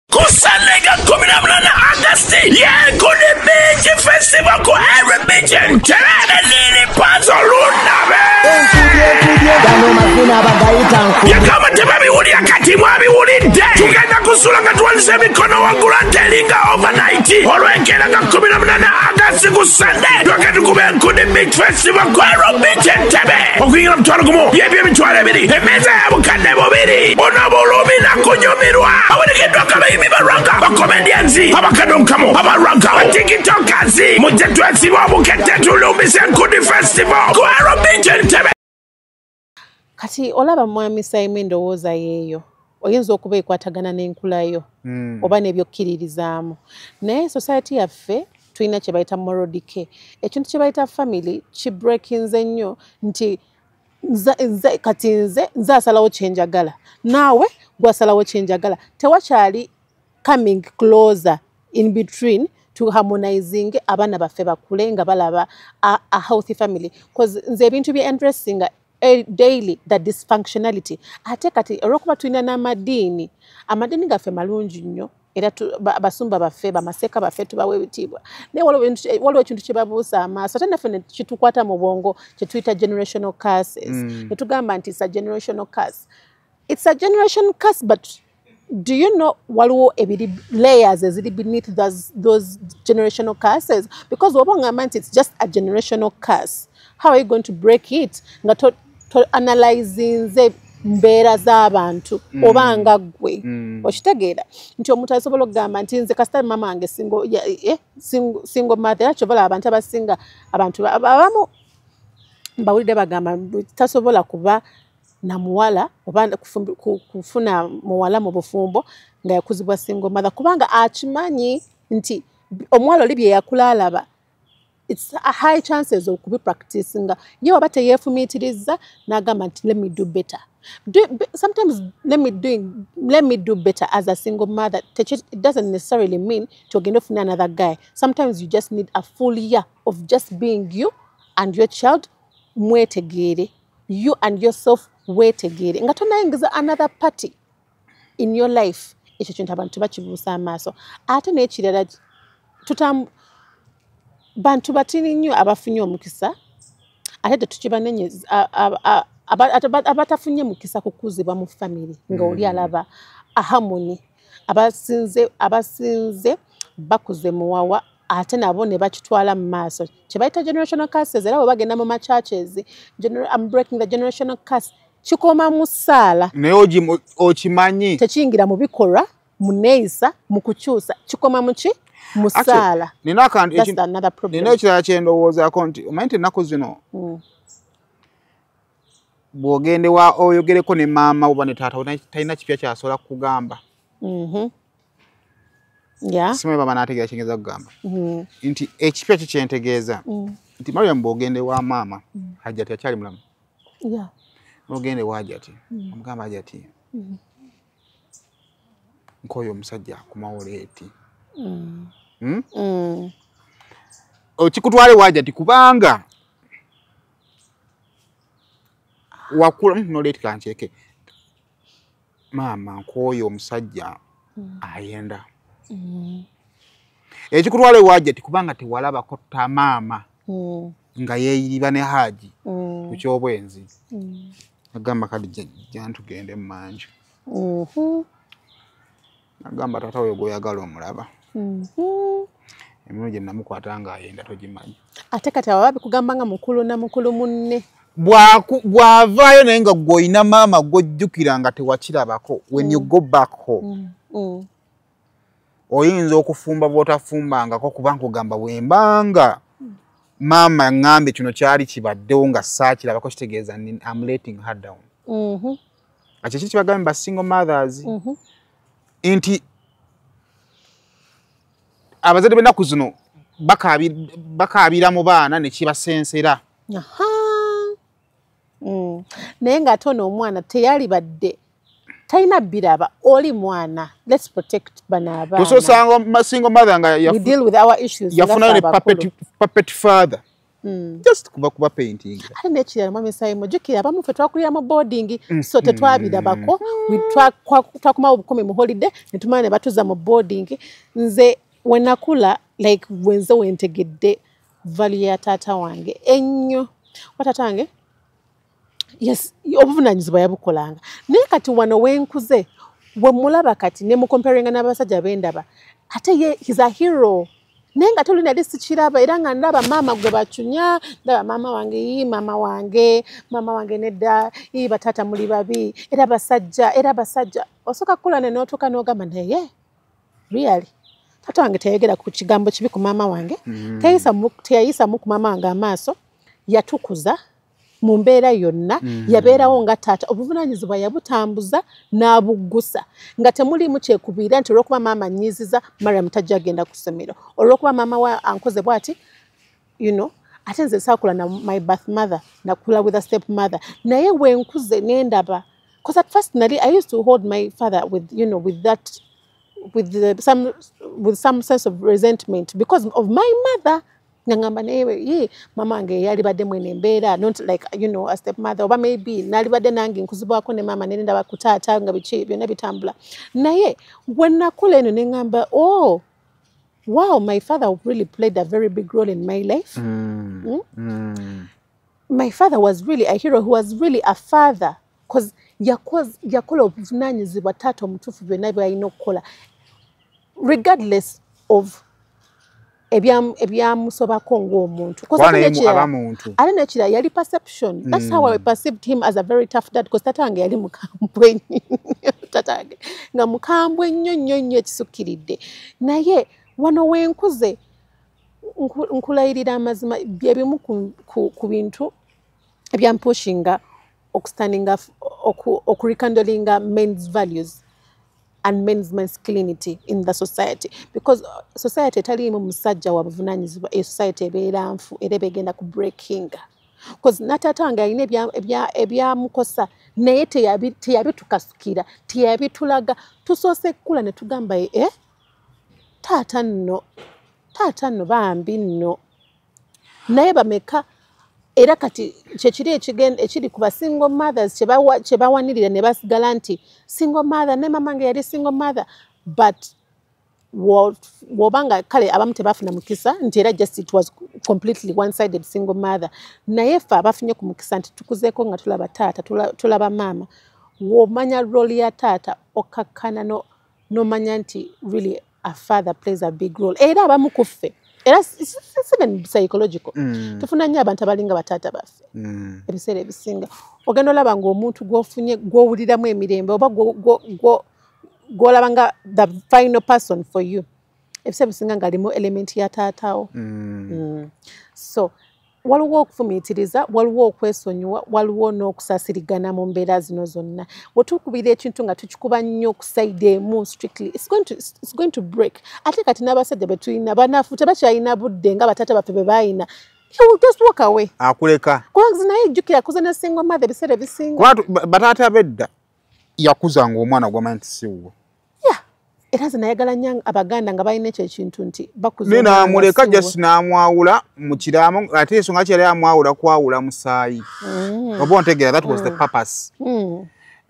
Kusanega 18 Agasti Yenkuni Beach Festival ku Aero Beach Entebbe nini pazo lunabe. Yakama tebabiwulira kati mwabiwulidde. Tugenda kusula nga tuwanise emikono waggulu ate overnight. Olw'enkeera nga 18 Agasti ku Sunday twake tukube Enkuni Beach Festival ku Aero Beach Entebbe. Okuyingira 50,000 yebyo 20,000 emmeeza ya 2,000 buno bulumi na kunyumirwa. Awerekeddwa abayimbi ba ranga, ba comedians, abakadonkamo, abaranga, abatikitokers, mujje twesibe obukette tulumbise Enkuni Festival ku Aero Beach Entebbe. Kati olaba mwami Simon endowooza yeeyo oyinza okuba ekwatagana n'enkulayo oba n'ebyokkiririzaamu, naye society yaffe tulina kye bayita moral decay. Ekintu kye bayita family kibreakinze nnyo nti kati nze asalawo kyenjagala naawe gwasalawo kyenjagala, tewakyali coming closer in between to harmonizing abaana baffe bakule nga balaba a healthy family. Cause nze ebintu bye addressing daily the dysfunctionality. Ate kati olwokuba tulina n'amadiini, amadiini gaffe malungi nnyo era basumba baffe bamaseka baffe tubawa ebitiibwa, naye waliwo ekintu kye babuusa amaaso ate naffe ne kitukwata mu bwongo kye tuyita generational curses. Ne tugamba nti it's a generational curse. It's a generation curse, but do you know waliwo ebiri layers eziri beneath those generational curses? Because bw'oba ogamba nti it's just a generational curse, how are you going to break it nga to analyzinze mbeera z'abantu oba nga ggwe? Okitegeera nti omuntu asobola okugamba nti nze kasita mama wange single mother. Era kyova olaba abantu abasinga abantu abamu mbawulidde bagamba tasobola kuba na muwala oba kufuna muwala mu bufumbo nga yakuzibwa single mother, kubanga akimanyi nti omuwala oli bye yakula alaba it's a high chances of kubi practicing. Ye waba teyeefumiitiriza n'agamba nti let me do better. Sometimes let me do better as a single mother. It doesn't necessarily mean to ogenda ofuna another guy. Sometimes you just need a full year of just being you and your child, mwetegeere. You and yourself wetegeere. Nga tonayingiza another party in your life. Ekyo kintu abantu bakibuusa amaaso. Ate n'ekirala bantu batini nnyo abafunye omukisa ate tetukibanenyeza abatafunye mukisa kukuzibwa mu family nga oli alaba a harmony, abasinze bakuze muwawa ate nabo ne bakitwala mu maaso kye bayita generational curses. Era bwe bagenda mu ma churches, I'm breaking the generational curse, kikoma mu ssaala naye okimanyi tekiyingira mu bikolwa, mu neeyisa, mu kukyusa, kikoma mu ki? Mu ssaala. Nina ekirala kyendowoozaako nti omanyi nti ennaku zino bw'ogende oyogereko ne maama oba ne taata talina kipya kyasobola kukugamba. Simanyi baba n'ategeera kyengeza kugamba nti ekipya kyo kyentegeeza nti Mariam bw'ogende wa maama Hajjati akyali mulamu, n'ogende wa Hajjati omugamba Hajjati nkooyo omusajja akumawo leeti okikutwale wa Hajjati kubanga wakula noleeti kankyeke maama nkooyo omusajja ayenda. Ekikutwale wa Hajjati kubanga tewalabako ta maama nga yeeyiriba ne Haji ku ky'obwenzi. Agamba kale jja tugende mu manju. Agamba taata oyo gw'oyagala omulaba. Emirundi gye namukwata nga ayenda togimanyi. Ate kati abo babikugamba nga mukulu na mukulu munne. Bw'avaayo naye nga gw'olina maama gw'ojjukira nga tewakirabako, when you go back home, oyinza okufumba bw'otafumbangako, kubanga ogamba bwembanga maama ŋŋambye kino kyali kibaddewo nga saakirabako, kitegeeza I'm letting her down. Ekyo kiki kibagambye ba single mothers, nti abazadde b'ennaku zino bakaabira mu baana ne kibasensera. Naye ng'ate ono omwana teyalibadde talina biraba, oli mwana, let's protect bano abaana. Tososanga single mother nga we deal with our issues yafunayo ne puppet father, just kuba painting. Ate n'ekirala, mwami Simon, jjukira abamu ffe twakulira mu boarding, so tetwabirabako. Twakomawo obukumi mu holiday ne tumala ne batuza mu boarding. Nze we nakula, like wenze wentegedde value ya taata wange ennyo, wa taata wange, yes, obuvunaanyizibwa yabukolanga, naye kati wano wenkuze we mulaba kati ne mucomparinga n'abasajja bendaba, ate ye he's a hero, naye nga toli nali sikiraba. Era nga ndaba maama gwe bacunya, ndaba maama wange, ii maama wange, maama wange nedda, ii bataata muli babi, era basajja, era basajja. Osooka kukula ne n'otuuka n'ogamba, naye really taata wange teyayogera ku kigambo kibi ku maama wange, teyayisamu ku maama wange amaaso, yatukuza mu mbeera yonna, yabeerawo nga taata, obuvunaanyizibwa yabutambuza n'abuggusa nga temuliimu kyekubiira nti olw'okuba maama nnyiiziza Mariam tajja agenda ku ssomero, olw'okuba maama wa ankoze bw'ati, you know. Ate nze saakula na my birth mother, nakula with a step mother, naye wenkuze nendaba, because at first nali I used to hold my father with you know with that with the, some with some sense of resentment because of my mother, nga ngamba naye ye mama wange yalibadde mwene embeera, not like a step mother, oba maybe nalibadde nange nkuzibwako ne maama ne ndaba ku taata nga biki byonna bitambula. Naye we nakula eno ne ngamba, oh wow, my father really played a very big role in my life. My father was really a hero. He was really a father because yakola obuvunaanyizibwa taata omutuufu byonna byalina okukola regardless of ebyamusobako ng'omuntu. Ate nekira yali perception. That's how I perceived him, as a very tough dad, because taata wange yali mukambwe nnyo, taata wange nga mukambwe nnyo nnyo nnyo ekisukkiridde. Naye wano wenkuze, nkulayirira amazima, byebimu ku bintu ebyampushinga okustandinga okurekindlinga men's values and men's masculinity in the society, because society etaliimu musajja wa buvunaanyizibwa, eyo society ebeera nfu era eba egenda ku breakinga, because nataata wange alina ebyamukosa, naye teyabitukasukira, teyabitulaga. Tusoose kkula ne tugamba, eh, taata nno, taata nno bambi nno. Naye bameka? Era kati kyekiri ekiri ku ba single mothers kyebawanirira ne basigala nti single mother, ne mama nge yali single mother, but wobanga kale abamu tebafuna mukisa nti era just it was completely one sided single mother. Naye ffe abafunye ku mukisa nti tukuzeeko nga tulaba taata, tulaba maama, womanya role ya taata, okakkana nomanya nti really a father plays a big role. Era abamu ku ffe, era it's even psychological, tufuna nnyo abantu abalinga bataata baffe. Ebiseera ebisinga ogenda olaba ng'omuntu gw'ofunye gw'owuliramu emirembe oba gw'olaba nga the final person for you, ebiseera ebisinga ng'alimu element ya taataawo. So waliwo okufumiitiriza, waliwo okwesonyiwa, waliwo n'okusaasirigana mu mbeera zino zonna. Wetukubira ekintu nga tukikuba nnyo ku side emu strictly, it's going to break. Ate kati n'abasajja be tulina banafu, tebakyalina budde nga bataata baffe be baayina. He will just walk away. Akuleka. Kubanga naye jjukira akuza ne single mother ebiseera ebisinga. Kuba bataata b'edda yakuzanga omwana gw'amanyi nti si wuwe. Yeah. Era nze nayagala nnyo Abaganda nga balina ekyo ekintu nti bakuza naye omwana n'amuleka si wuwe. Just n'amwawula mu kiraamo, ate ensonga ki yali amwawula? Kwawula musaayi. Oba ontegeera, that was the purpose.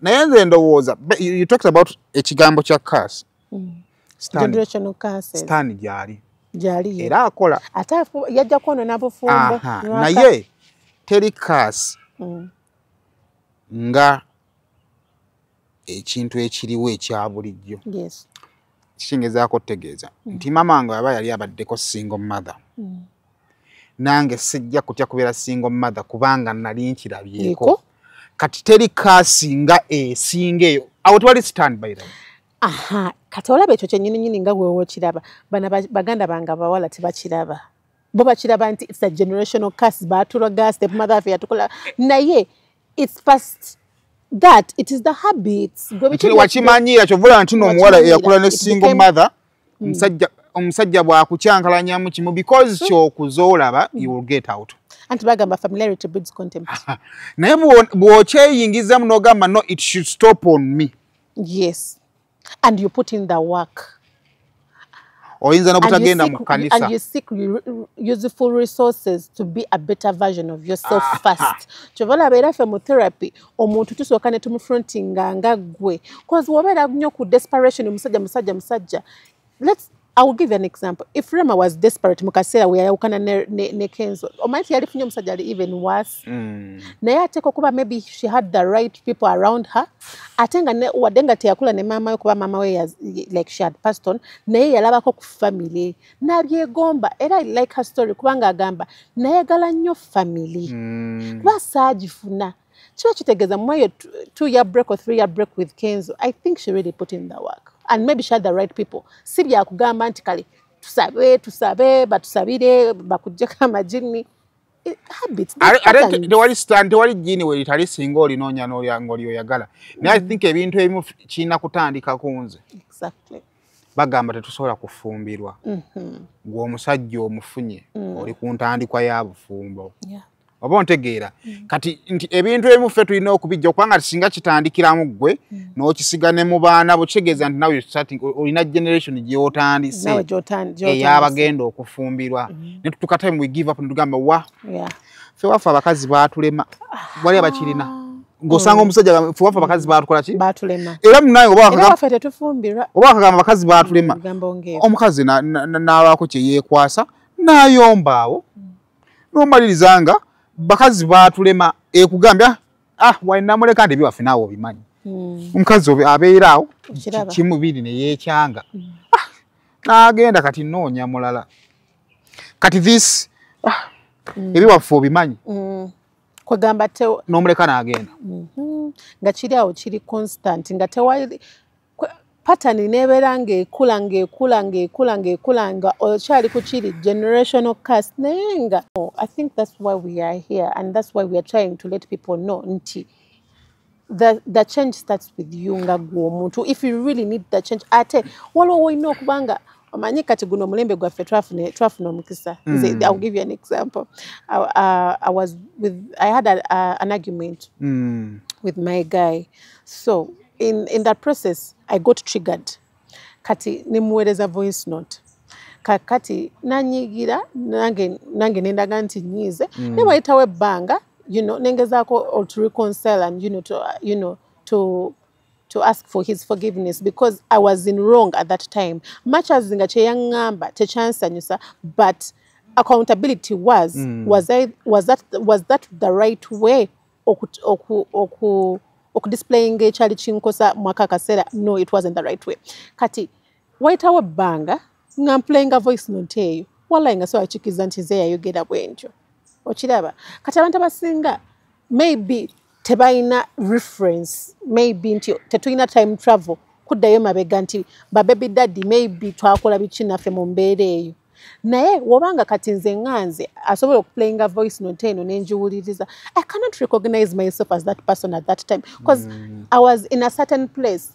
Naye nze ndowooza you talked about ekigambo kya curse. Generational curses. Sitaani gyali. Gyali ye. Era akola. Ate yajja kwonoona bufumbo. Naye teri curse nga ekintu ekiriwo ekya bulijjo. Kingezaako okutegeeza nti maama wange aba yali abaddeko single mother, nange sijja kutya kubeera single mother kubanga nali nkirabyeko. Eko. Kati teri kasinga esinga eyo, awo tewali stand by them. Aha, kati olaba ekyo kyennyininyini nga gwewe okiraba, bana baganda bange abawala tebakiraba. Bo bakiraba nti it's a generational curse, baatuloga, step mother waffe yatukola, naye it's past that, it is the habits. Gwe biki Wakimanyira kyovula nti n'omuwala Wakimanyira. eyakula ne It single mother, omusajja bw'akukyankalanyamu kimu because kyokuza olaba, you will get out. Anti bagamba familiarity breeds contempt. Naye bw'okyeyingizamu n'ogamba, "No, it should stop on me." Yes, and you put in the work. Oyinza And you n'obutagenda mu kanisa. And you seek useful resources to be a better version of yourself first. Kyova olaba era ffe mu therapy omuntu tusooka ne tumufrontinga nga ggwe, cause wobeera nnyo ku desperation, musajja, musajja, musajja. Let's I will give you an example. If Rema was desperate mu kaseera we yayawukana ne Kenzo, omanyi nti yalifunye omusajja ali even worse. Naye ateeka okuba maybe she had the right people around her, ate nga wadde nga teyakula ne maama we, kuba maama we like she had passed on, naye yalabako ku family n'abyegomba. Era I like her story kubanga agamba nayagala nnyo family kuba saagifuna. Kiba kitegeeza mu eyo 2-year break or 3-year break with Kenzo, I think she really put in the work and maybe she had the right people. Si byakugamba nti kale tusabe, tusabe, batusabire bakuggyeko amajini. Habits, those Ate patterns. Tewali stand, tewali jjini we litali singa olinoonya n'olya ng'olyoyagala, naye I think ebintu ebimu kirina kutandika ku nze. Bagamba tetusobola kufumbirwa. Gwe omusajja omufunye, oli ku ntandikwa ya bufumbo. Oba ontegeera? Kati nti ebintu ebimu ffe tulina okubijja okubanga singa kitandikiramu ggwe n'okisiga ne mu baana bo, kitegeeza nti nawe olina generation gy'otandise Nawe gy'otandise. Ey'abagenda okufumbirwa. Ne tutuuka time we give up ne tugamba wa ffe waffe abakazi baatulema. Wali abakirina ng'osanga omusajja, ffe waffe abakazi baatukola ki? Baatulema. Era munaye oba Era waffe tetufumbirwa. Oba wakagamba abakazi baatulema, Ebigambo ng'ebyo. omukazi n'abaako kye yeekwasa n'ayomba awo n'omaliriza nga bakazi baatulema, ekugambya, ah, wainamuleka nti ebyewaffe naawe obimanyi. Omukazi abeera awo Okiraba. Kimu biri ne yeekyanga, ah, n'agenda kati noonya mulala. Kati this, ah, ebyewaffe obimanyi. Kwegamba te N'omuleka n'agenda. Nga kiri awo kiri constant, nga tewali pattern nebeera ng'ekula, ng'ekula, ng'ekula, ng'ekula, nga okyali ku kiri generational curse. Naye nga, oh, I think that's why we are here and that's why we are trying to let people know nti the change starts with you nga gwe omuntu. If you really need the change, ate waliwo olina okuba nga omanyi kati guno omulembe gwaffe twafuna omukisa. Nze, I'll give you an example. I was with I had an argument with my guy. So in that process I got triggered. Kati nemuweereza voice note. Kakati nanyigira, nange nendaga nti nyiize. Ne wayitawo ebbanga, nengezaako to reconcile and to ask for his forgiveness because I was in wrong at that time. Much as nga kye yaŋŋamba tekyansanyusa, but accountability was was I was that was that the right way okudisplayinga ekyali kinkosa mwaka akaseera? No, it wasn't the right way. Kati wayitawo ebbanga nga mplayinga voice note eyo, wallahi nga soakikiriza nti nze yayogera bwe ntyo. Okiraba kati abantu abasinga maybe tebalina reference, maybe nti tetulina time travel kuddayo mabega nti ba baby daddy maybe twakola biki naffe mu mbeera eyo. Naye wobanga kati nze ŋŋanze asobola okuplayinga voice note eno nenjiwuliriza, I cannot recognize myself as that person at that time because I was in a certain place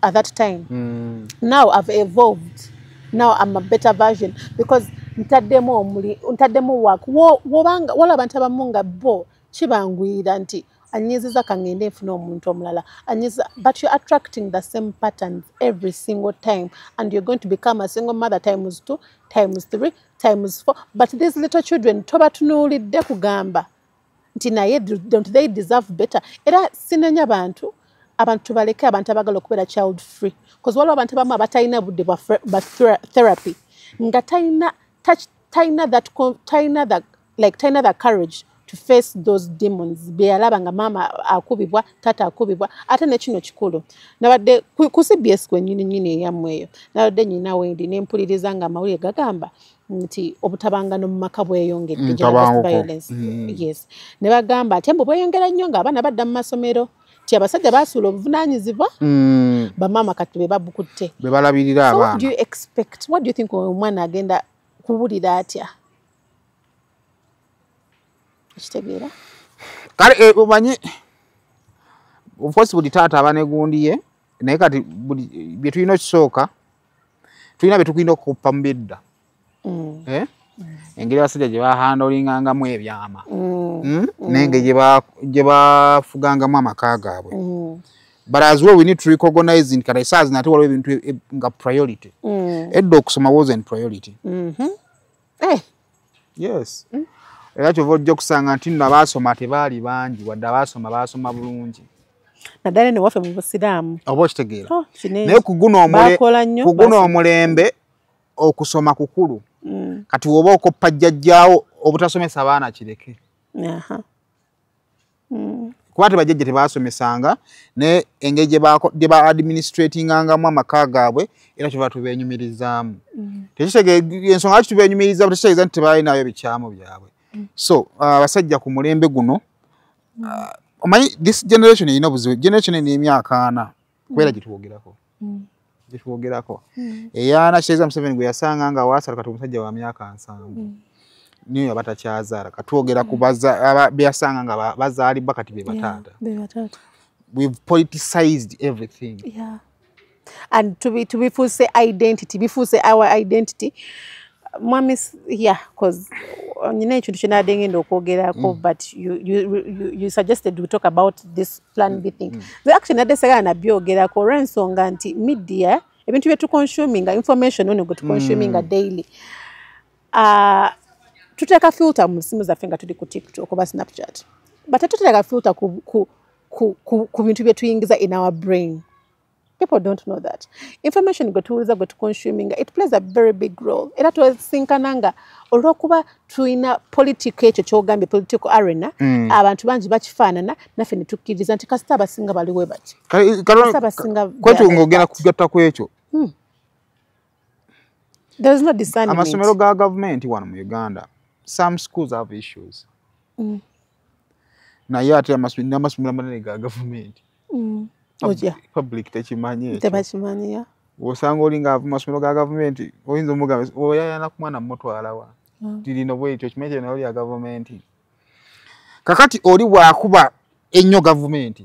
at that time. Now I've evolved, now I'm a better version because ntaddemu omuli, ntaddemu work. Wobanga wala abantu abamu nga bo kibanguyira nti anyiziza kangende nfune omuntu omulala anyiza, but you're attracting the same patterns every single time and you're going to become a single mother times two, times three, times four. But these little children tobatunuulidde kugamba nti naye don't they deserve better? Era sinenya bantu, abantu baleke abantu abagala okubeera child free, because waliwo abantu abamu abatalina budde bwa therapy, nga talina touch, talina that talina the like talina the courage. to face those demons bye yalaba nga maama akubibwa, taata akubibwa. Ate ne kino kikulu, nabadde ku CBS kwennyini nnyini eyammwe eyo, nabadde nyina wendi ne mpuliriza nga amawulire gagamba nti obutabangano mu maka bweyongedde, gender-based Tabanguko. violence. Yes, ne bagamba ate mbu bweyongera nnyo ng'abaana badda mu masomero, nti abasajja baasuula obuvunaanyizibwa, bamaama kati be babukutte, be balabirira So what do abaana. you expect? What do you think omwana agenda kuwulira atya? Okitegeera? Kale omanyi, of course buli taata aba negundi ye, naye kati buli bye tulina okisooka, tulina bye tulina okukoppa mu byedda. Eh? Engeri abasajja gye bahandlingangamu ebyama, N'engeri gye bafugangamu amaka gaabwe. But as well we need to recognize nti kati essaawa zino ate waliwo ebintu nga priority. Edda okusoma wasn't priority. Eh, Yes, era kyova ojja okusanga nti nno abaasoma tebaali bangi, wadde abaasoma baasoma bulungi. Naddala eno waffe mu Busiraamu. Oba okitegeera? Oh, kinene. Naye ku guno Baakola nnyo, ku guno baasoma. omulembe okusoma kukulu. Kati woba okoppa jjajjaawo obutasomesa baana, kireke. Kuba tebajjajja tebaasomesanga, naye engeri gye ba administratingangamu amaka gaabwe, era kyova tubeenyumirizaamu. Ensonga lwaki tubeenyumirizaamu tekitegeeza nti tebalinayo bikyamu byabwe. So abasajja ku mulembe guno, omanyi this generation erina obuzibu, generation eno emyaka 40 kubeera gye twogerako eyaana, kitegeeza Museveni gwe yasanga nga waasala, kati omusajja wa myaka 70 niyo aba takyazaala. Katwogera ku beyasanga nga bazaalibwa, kati be bataata. Be bataata. We've politicized everything. Yeah. And to bifuuse identity, bifuuse our identity. Mwami, yeah, cause nyina ekintu kye nabadde ngenda okwogerako, but you suggested we talk about this Plan B thing. The actually nadde sagala nabyogerako olw'ensonga nti media, ebintu bye tuconsuminga, information ono gwe tuconsuminga daily, tuteeka filter mu simu zaffe nga tuli ku TikTok oba Snapchat, but tetuteeka filter ku bintu bye tuyingiza in our brain. People don't know that information gwe tuwuliza, gwe tuconsuminga, it plays a very big role. Era twesinkana nga olw'okuba tulina political, ekyo kyogambye, political arena, abantu bangi bakifaanana naffe ne tukkiriza nti kasita abasinga baliwe bati. Kasita abasinga Kwekyo ng'ogenda kugatta ku ekyo, There is no discernment. Amasomero ga gavumenti wano mu Uganda, some schools have issues, naye ate n'amasomero amanene ga gavumenti, Otya? Public tekimanyi ekyo. Tebakimanyi, ya. Osanga oli ng'ava mu masomero ga gavumenti, oyinza omugamba oyayana ku mwana mutwalawa lirino bwetyo, kimanyi kyo nayo lya gavumenti. Kakati oli bw'akuba ennyo gavumenti,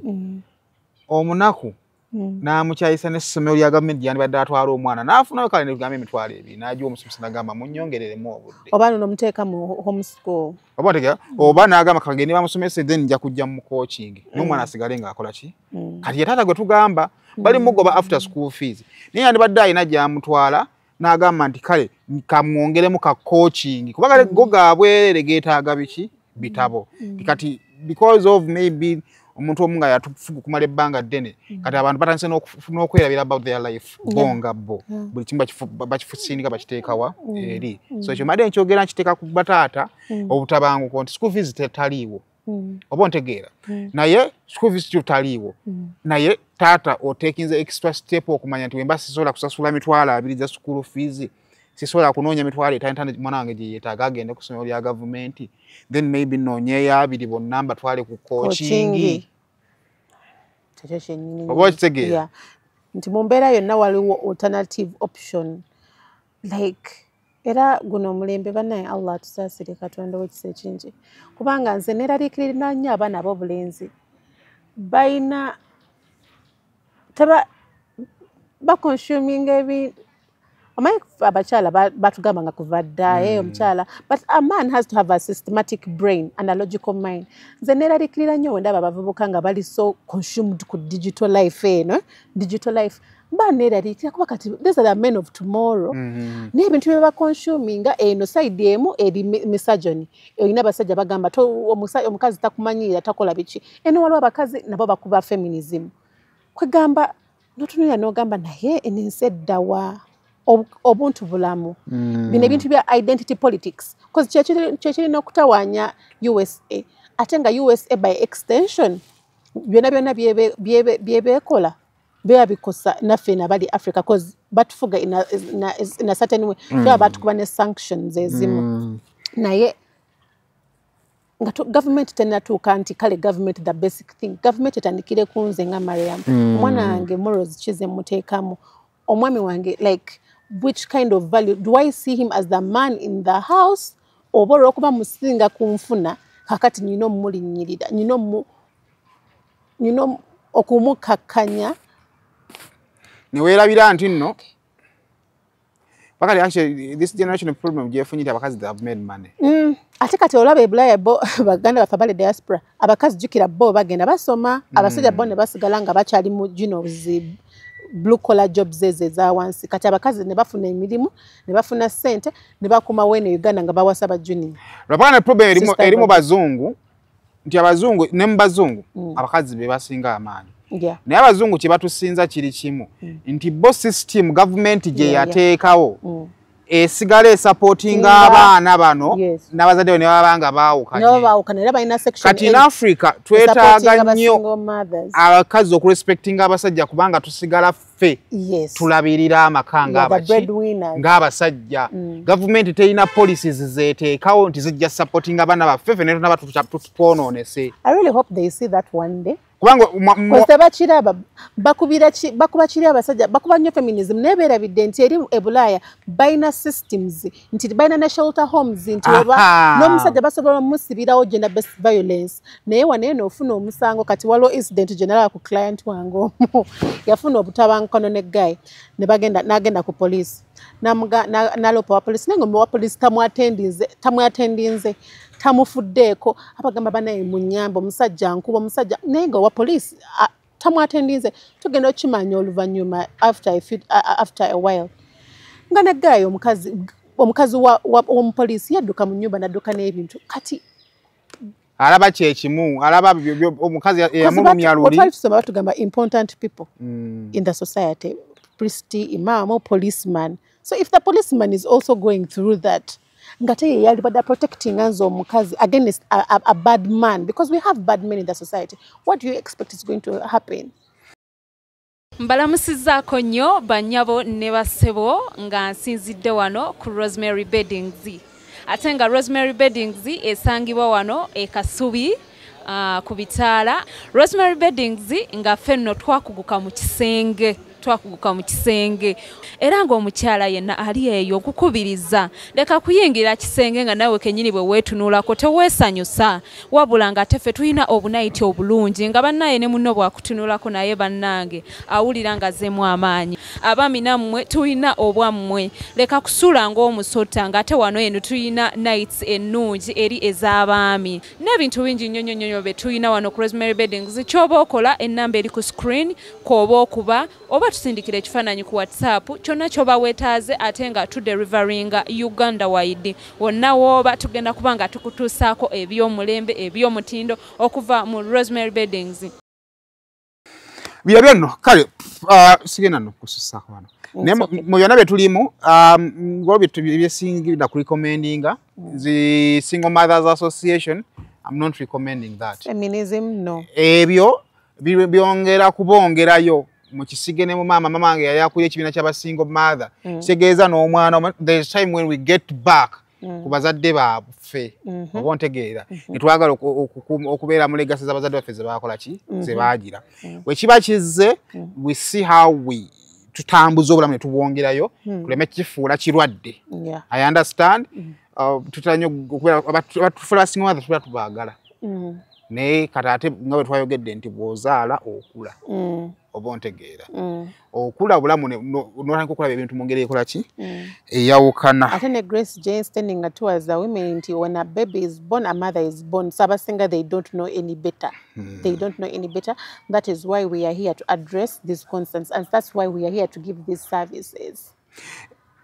omunaku n'amukyayisa n'essomero lya gavumenti gyandibadde atwala omwana, n'afunayo kale negamba 20,000, n'agiwa omusomesa n'agamba munnyongereremu obudde. Oba nomuteeka mu homeschool. Oba otegera, oba n'agamba kagende bamusomese, then nja kujja mu coaching, n'omwana asigale ng'akola ki. Kati ye taata gwe tugamba bali mugoba after school fees, naye yandibadde alina gy'amutwala n'agamba nti kale kamwongeremu ka coaching, kuba kale go gaabwerere geetaaga biki, bitabo. Kati because of maybe omuntu omu nga yatufuga okumala ebbanga ddene, kati abantu batandise n'okwerabira about their life, bo nga bo buli kimu bakifusindika bakiteekawa eri. So ekyo mbadde nkyogera nkiteeka ku bataata, obutabanguko nti school fees tetaliiwo, oba ontegeera? Naye school fees taliiwo, naye taata otekinze extra step okumanya nti wemba sisobola kusasula 20,000 za school fees, sisobola kunoonya 5,500 mwana wange gye yeetaaga agende ku ssomero lya gavumenti, then maybe noonyeeyo abiri bonna mbatwale ku coaching. Coaching. Kyekyo kyennyini. Oba okitegeera? Yeah. Nti mu mbeera yonna waliwo alternative option, like era guno omulembe, bannaye, Allah atusaasire, Katonda ow'ekisa ekingi, kubanga nze neeraliikirira nnyo abaana ab'obulenzi balina teba baconsuminga ebi. Omanyi abakyala batugamba nga kuva dda, omukyala, but a man has to have a systematic brain and a logical mind. Nze neeraliikirira nnyo wendaba abavubuka nga bali so consumed ku digital life eno, digital life, mba neeraliikirira kuba kati these are the men of tomorrow. Naye ebintu bye baconsuminga eno side emu eri misogyny, olina abasajja bagamba omukazi takumanyiira, takola biki. Eno waliwo abakazi nabo bakuba feminism, kwegamba notunulira n'ogamba naye eno ensi eddawa? Obuntu bulamu. Bino ebintu bya identity politics, because kyekirina okutawaanya USA, ate nga USA by extension byonna byonna byebeekola biba bikosa naffe nabali Africa, cause batufuga in a certain way. Tuba batukuba ne sanctions ezimu, naye nga government tenatuuka nti kale government, the basic thing, government etandikire ku nze nga Mariam. Omwana wange morals kize muteekamu, omwami wange, like, which kind of value do I see him as, the man in the house, oba olwokuba musinga kunfuna kakati nina omulinnyirira, nina okumukakkanya? Neweerabira nti nno pakati, actually this generation of problem gyefunyire abakazi, they have made money. Ate kati olaba ebulaya bo baganda baffe abali diaspora, abakazi jjukira bo bagenda basoma, abasajja bo ne basigala nga bakyali mu gino zi blue collar jobs ezo eza wansi. Kati abakazi ne bafuna emirimu ne bafuna ssente ne bakomawo eno Uganda nga bawasa ba junior. Lwapaka ne problem erimu bazungu, nti abazungu ne mu bazungu abakazi be basinga amaanyi. Naye abazungu kye batusinza kiri kimu, nti bo system gavumenti gye yateekawo esigala esupportinga abaana bano n'abazadde ne baba nga baawukanye. Kati in Africa twetaaga nnyo abakazi okurespectinga abasajja, kubanga tusigala ffe tulabirira amaka ng'abasajja. Gavumenti terina policies zeeteekawo nti zijja supportinga abaana baffe, ffe ne tunaba tutwonoonese. I really hope they see that one day. Kubanga tebakiraba, bakuba kiri abasajja, bakuba nnyo feminism, naye beerabidde nti eri e Bulaaya balina systems, nti balina ne shelter homes, nti oba n'omusajja basobola omusibirawo gender based violence. Naye wano eno ofuna omusango. Kati waliwo incident gye nalaba ku client wange omu, yafuna obutabanguko ne guy, ne bagenda, n'agenda ku police, n'aloopa wa police, naye nga owa police tamwatendinze, tamufuddeeko. Abagamba, "Banaye munyamba, omusajja nkuba, omusajja," naye nga owa police tamwatendinze. Tugenda okimanya oluvannyuma after a while nga negaayo omukazi omupoliisi yadduka mu nnyumba, n'adduka n'ebintu. Kati alaba kyekimu, alaba omukazi eyamulumya luli. Twali tusoma batugamba important people in the society: priest, imam, policeman. So if the policeman is also going through that, nga te ye yalibadde protecting nze omukazi against a bad man, because we have bad men in the society, what do you expect is going to happen? Mbalamusizzaako nnyo bannyabo ne bassebo, nga nsinzidde wano ku Rosemary Beddings, ate nga Rosemary Beddings esangibwa wano e Kasubi, ku bitaala. Rosemary Beddings nga ffe nno twakuguka mu kisenge, twakuguka mu kisenge, era ng'omukyala yenna ali eyo okukubiriza, leka kuyingira kisenge nga nawe kennyini bwe weetunulako teweesanyusa, wabula nga teffe tulina obunayiti obulungi nga bannaye ne munno bwakutunulako naye bannange awulira nga azzeemu amaanyi. Abaami nammwe tulina obwammwe, leka kusula ng'omusota, ng'ate wano eno tulina nights ennungi eri ez'abaami n'ebintu bingi nnyo nnyo nnyo bye tulina wano ku Rosemary Beddings. Ky'oba okola, ennamba eri ku screen kw'oba okuba, oba tusindikira ekifaananyi ku WhatsApp, kyonna ky'oba weetaaze, ate nga tudeliveringa Uganda wide. Wonna wooba tugenda kuba nga tukutuusaako ebyomulembe, ebyomutindo okuva mu Rosemary Beddings. Bya byonno kale, sigenda nno kususaako wano, naye mu byonna bye tulimu, waliwo byesingira ku recommendinga the Single Mothers Association. I'm not recommending that. Feminism, no. Ebyo byongera kubongerayo mu kisige ne mu maama. Mama wange yali akulira ekibiina ky'aba single mother. Kitegeeza n'omwana, there is time when we get back ku bazadde baffe, oba ontegeera, ne twagala okubeera mu legacy z'abazadde baffe ze baakola ki, ze baagira. Bwe kiba kizze, we see how we tutambuza obulamu ne tubwongerayo, tuleme kifuula kirwadde. I understand. Tutera nnyo okubeera abatufuula single mother, tubeera tubaagala, naye kati ate nga bwe twayogedde nti bw'ozaala okula, oba ontegeera, okula obulamu n'otandika okulaba ebintu mu ngeri ekola ki, eyawukana. Ate ne Grace Jane standing towards the women nti when a baby is born, a mother is born. So abasinga they don't know any better. They don't know any better. That is why we are here to address these concerns, and that's why we are here to give these services.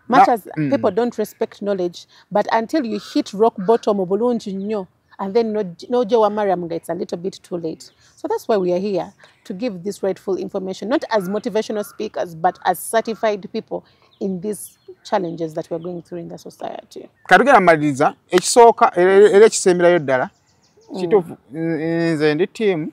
Much as people don't respect knowledge, but until you hit rock bottom obulungi nnyo, And then n'ojja wa Mariam nga it's a little bit too late. So that's why we are here, to give this rightful information, not as motivational speakers, but as certified people in these challenges that we're going through in the society. Katugenda maliriza, ekisooka era ekisemberayo ddala, kituufu, nze ndi team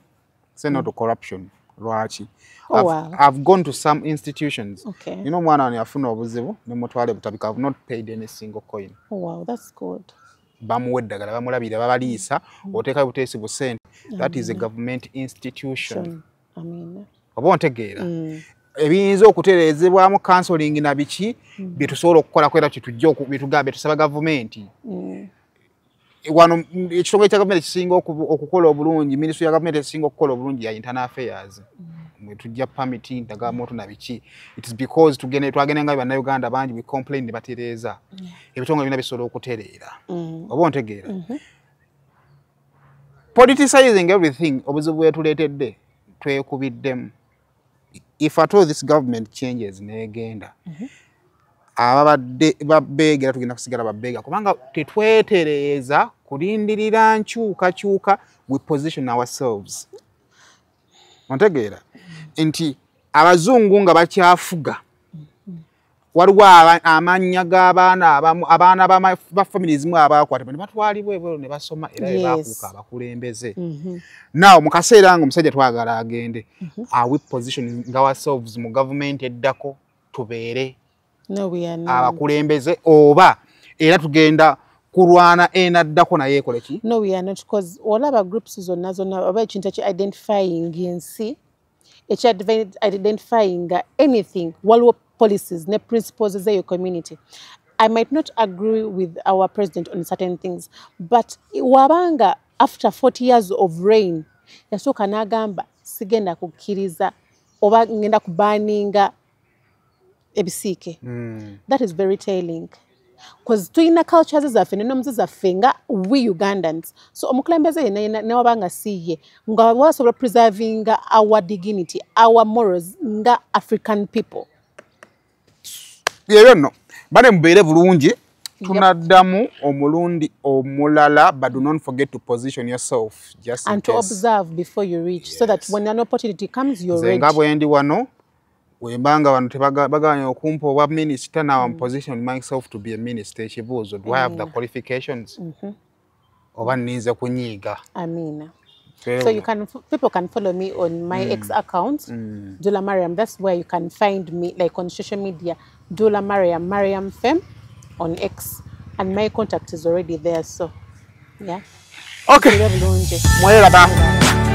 say no to corruption. Lwaki? Oh, wow. I've gone to some institutions. Okay. You know, omwana wano yafuna obuzibu ne mutwale Butabika. I've not paid any single coin. Oh, wow, that's good. Bamuwa eddagala, bamulabirira, babaliisa, oteekayo buteesi busente. That is a government institution. Amina. Oba ontegeera? Ebiyinza okutereezebwamu counseling na biki bye tusobola okukolako, era kyetujja byetugambe tusaba gavumenti. Wano ekitongole kya gavumenti ekisinga okukola obulungi, minisitule ya gavumenti ekisinga okukola obulungi ya internal affairs. Mwe tujja permit, ndagamuntu na biki. It is because tugende twagenda nga bannayuganda bangi, we complain ne batereeza. Ebitongole byonna bisobola okutereera. Oba ontegeera? Politicizing everything, obuzibu bwetuleetedde twekubiddemu. If at all this government changes n'egenda, ababadde babeegera tugenda kusigala babeega, kubanga tetwetereeza kulindirira nkyukakyuka. We position ourselves. Ontegeera nti abazungu nga bakyafuga, waliwo amannya g'abaana abamu, abaana ba families mu abakwatibwa ne batwalibwa ebweru ne basoma, era be bafuuka abakulembeze. Now mu kaseera nga omusajja twagala agende, are we positioning ourselves mu gavumenti eddako tubeere No, we are not. abakulembeze, oba era tugenda kulwana enaddako naye ekole ki? No, we are not, because olaba groups zonna zonna oba ekintu eki identifying ensi, eki identifying anything, waliwo policies ne principles zeyo community. I might not agree with our president on certain things, but wabanga after 40 years of reign yasooka n'agamba sigenda kukkiriza oba ngenda kubaninga ebisiike. That is very telling, because tulina cultures zaffe n'ennono zaffe nga we Ugandans. So omukulembeze yenna yenna newabanga si ye nga wasobola preserving our dignity, our morals nga African people. Ebyo nno bale mubeere bulungi, tunaddamu omulundi omulala, but do not forget to position yourself just in and to case. Observe before you reach, so that when an opportunity comes, you're Nze ready. Nga bwe ndi wano, wembanga wano tebaganya okumpa obwa minisita, now I'm positioning myself to be a minister. Ekibuuzo, do I have the qualifications oba nninze kunyiiga? Amina. So you can people can follow me on my X account, Dula Mariam. That's where you can find me, like on social media, Dula Mariam, Mariam Fem on X, and my contact is already there. So, yeah. Okay. Bulungi. Mweraba.